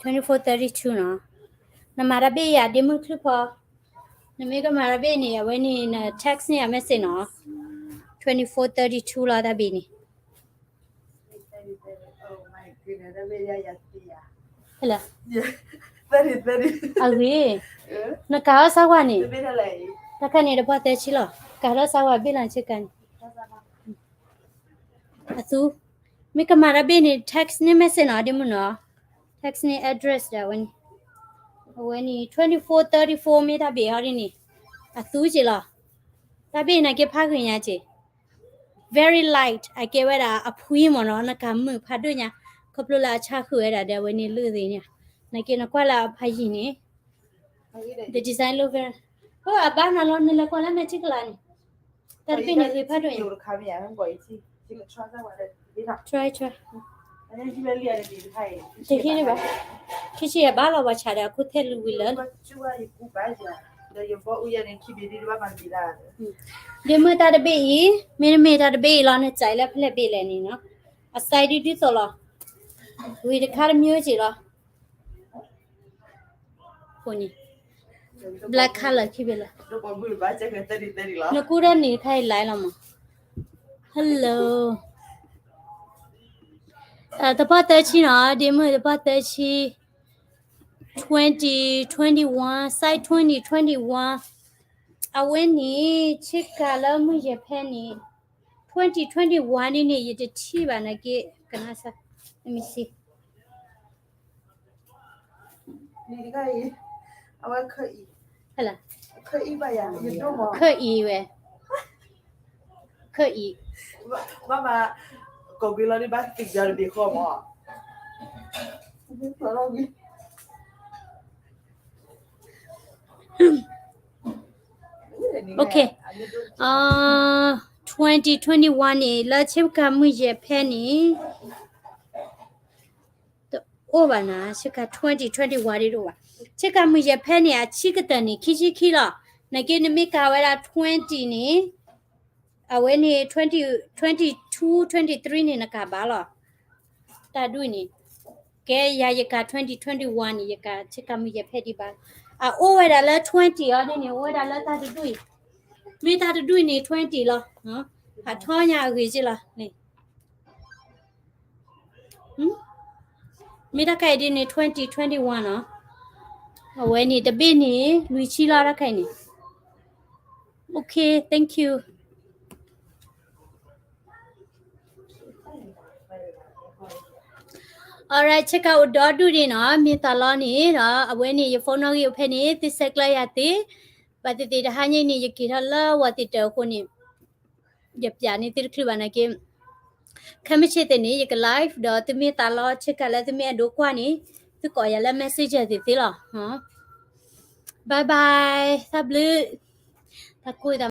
twenty four thirty two နီၤ, နမၤတၢ်ဘ့ၣ်ယၤ ဒ့မုၣ်ခုၣ်ဖီ, နမ့ၢ်ကမၤတၢ်ဘ့ၣ်န့ၣ် အဝဲန့ၣ် န text န့ၢ်ယၤ message နီၤ, twenty four thirty two လီၤ တၢ်ဘ့ၣ်န့ၣ်, ဟဲလၢ အဂ့ၤ, နကၤထီၣ်စၢ်ဝါန့ၣ်, တၢ်ခါန့ၣ်တပှၢ်သၢဆံလီၤ, ကၤထီၣ်စၢ်ဝါဘ့ၣ်လီၤ ဆ့ကၤန့ၣ် အသူ, မ့ၢ်ကမၤတၢ်ဘ့ၣ်န့ၣ် text န့ၢ် message နီၤ ဒ့မုၣ်နီၤ, text န့ၢ် address ဒီးအဝဲန့ၣ်, အဝဲန့ၣ် twenty four thirty four မ့ၢ်တၢ်ဘ့ၣ်အီၤဒ်န့ၣ်, အသူက့ၤလီၤ, တၢ်ဘ့ၣ်နာ်က့ဖးဂ့ၤညါက့ၤ, very light အကဲဝဲဒၣ်အဖှံမ့ၢ်နီၤ နကၤမုာ်ဖးဒိၣ်ညါ, ခီဖျိလၢအဆါဃုာ်ဝဲဒၣ်ဒီးအဝဲန့ၣ်လုၢ်သ့ၣ်ညါ, နာ်က့နကွၢ်လၢအဖးယံၤန့ၣ် the design look very, အဘၣ်နၤလီၤ နလဲၤကွၢ်လၢမဲာ်ထံကလၤန့ၣ်, တၢ်တဘ့ၣ်န့ၣ်ဂ့ၤဖးဒိၣ်ညါ, try try, တဟ့ၣ်ဒံးဘၣ်, ခံဆံယဘၣ်လီၤပှၤဆးဒီးအခိၣ်ထဲလူၤဝံၤလၢ ဒ့မုၣ်တၢ်တဘ့ၣ်အံၤ, မ့တမ့ၢ်တၢ်တဘ့ၣ်အံၤလီၤ နစဲးလၢဖဲလဲၣ်ဘ့ၣ်လဲၣ်န့ၣ်နီၤ, အစဲးဒ်ဒ်သိးလီၤ, ဝံၤတခါတမံၤက့ၤလီၤ, အဃိန့ၣ်, black color ခံဘ့ၣ်လီၤ, နကူဒီးနံၤတခါအံၤလဲၤလီၤမး, hello, တပီၢ်သၢဆံနီၤ, ဒ့မုၢ်တပီၢ်သၢဆံ, twenty twenty-one, site twenty twenty-one, အဝဲန့ၣ် ဆ့ကၤလၢမုၢ်ယဲၢ်ဖဲန့ၣ်, twenty twenty-one န့ၣ်န့ၣ် ယတထံၣ်ဘၣ်နာ်က့, ကနၣ်စၢ်, let me see. အဝဲခၢအံၤ, ခၢအံၤဝဲ, ခၢအံၤ, ဘၣ်မၤ, ကိးကွံာ်လီၤဒ်ဘၣ်သ့ၣ်ညါတဘ့ၣ်ဃီမး. Okay, uh, twenty twenty-one န့ၣ် လၢဆ့ကၤမုၢ်ယဲၢ်ဖဲန့ၣ် တအိၣ်ဘၣ်နၤ, ဆ့ကၤ twenty twenty-one ဒ်ဒိၣ်ဘၣ်. ဆ့ကၤမုၢ်ယဲၢ်ဖဲန့ၣ် အဆံးကတၢၢ်န့ၣ် ခံဆံခံလီၤ. နာ်က့နမ့ၢ်ကၤဝဲဒၣ် twenty န့ၣ်, အဝဲန့ၣ် twenty, twenty-two, twenty-three န့ၣ် နကၤဘၣ်လီၤ. တၢ်ဒုးန့ၣ်, ကဲယၤယကၤ twenty twenty-one န့ၣ် ယကၤဆ့ကၤမုၢ်ယဲၢ်ဖဲဒံးဘၣ်. အအိၣ်ဝဲဒၣ်လၢ twenty အီၤဒ်န့ၣ် အိၣ်ဝဲဒၣ်လၢတၢ်တဒူၣ်အံၤ, မ့ၢ်တၢ်တဒူၣ်အံၤန့ၣ် twenty လီၤ. ဟးထီၣ်ညါအဂ့ၤက့လီၤန့ၣ်. မ့ၢ်တၢ်ခါအံၤဒ်န့ၣ် twenty twenty-one နီၤ. အဝဲန့ၣ်တဘ့ၣ်န့ၣ် လွံၢ်ဆံလီၤတၢ်ခါအံၤန့ၣ်. Okay, thank you. Alright, ဆ့ကၤအိၣ်ဒီဒူၣ်ဒံးနီၤ, မ့ၢ်သးလီန့ၣ်ဒီး အဝဲန့ၣ် ယ phone နီၣ်ဂံၢ်အိၣ်ဖဲန့ၣ် သုဆဲးကျၢယၤသ့, ဘၣ်သ့ၣ်သ့ၣ်တဟါညါအံၤန့ၣ် ယက့ၤထီၣ်လၢဝၤသ့ၣ်တၢၤအဃိန့ၣ် ယပျးန့ၢ်သုတချုးဘၣ်နာ်က့, ခဲမုၢ်ဆ့ၣ်သ့ၣ်န့ၣ် ယက live ဒီးသုမ့ၢ်သးလီဆ့ကၤလၢသုမ့ၢ်အဲၣ်ဒိးကွၢ်န့ၣ် သုကိးယၤလၢ messenger သ့ၣ်သ့လီၤ. Bye bye, တၢ်ဘျုး, တၢ်ကိၢ်သး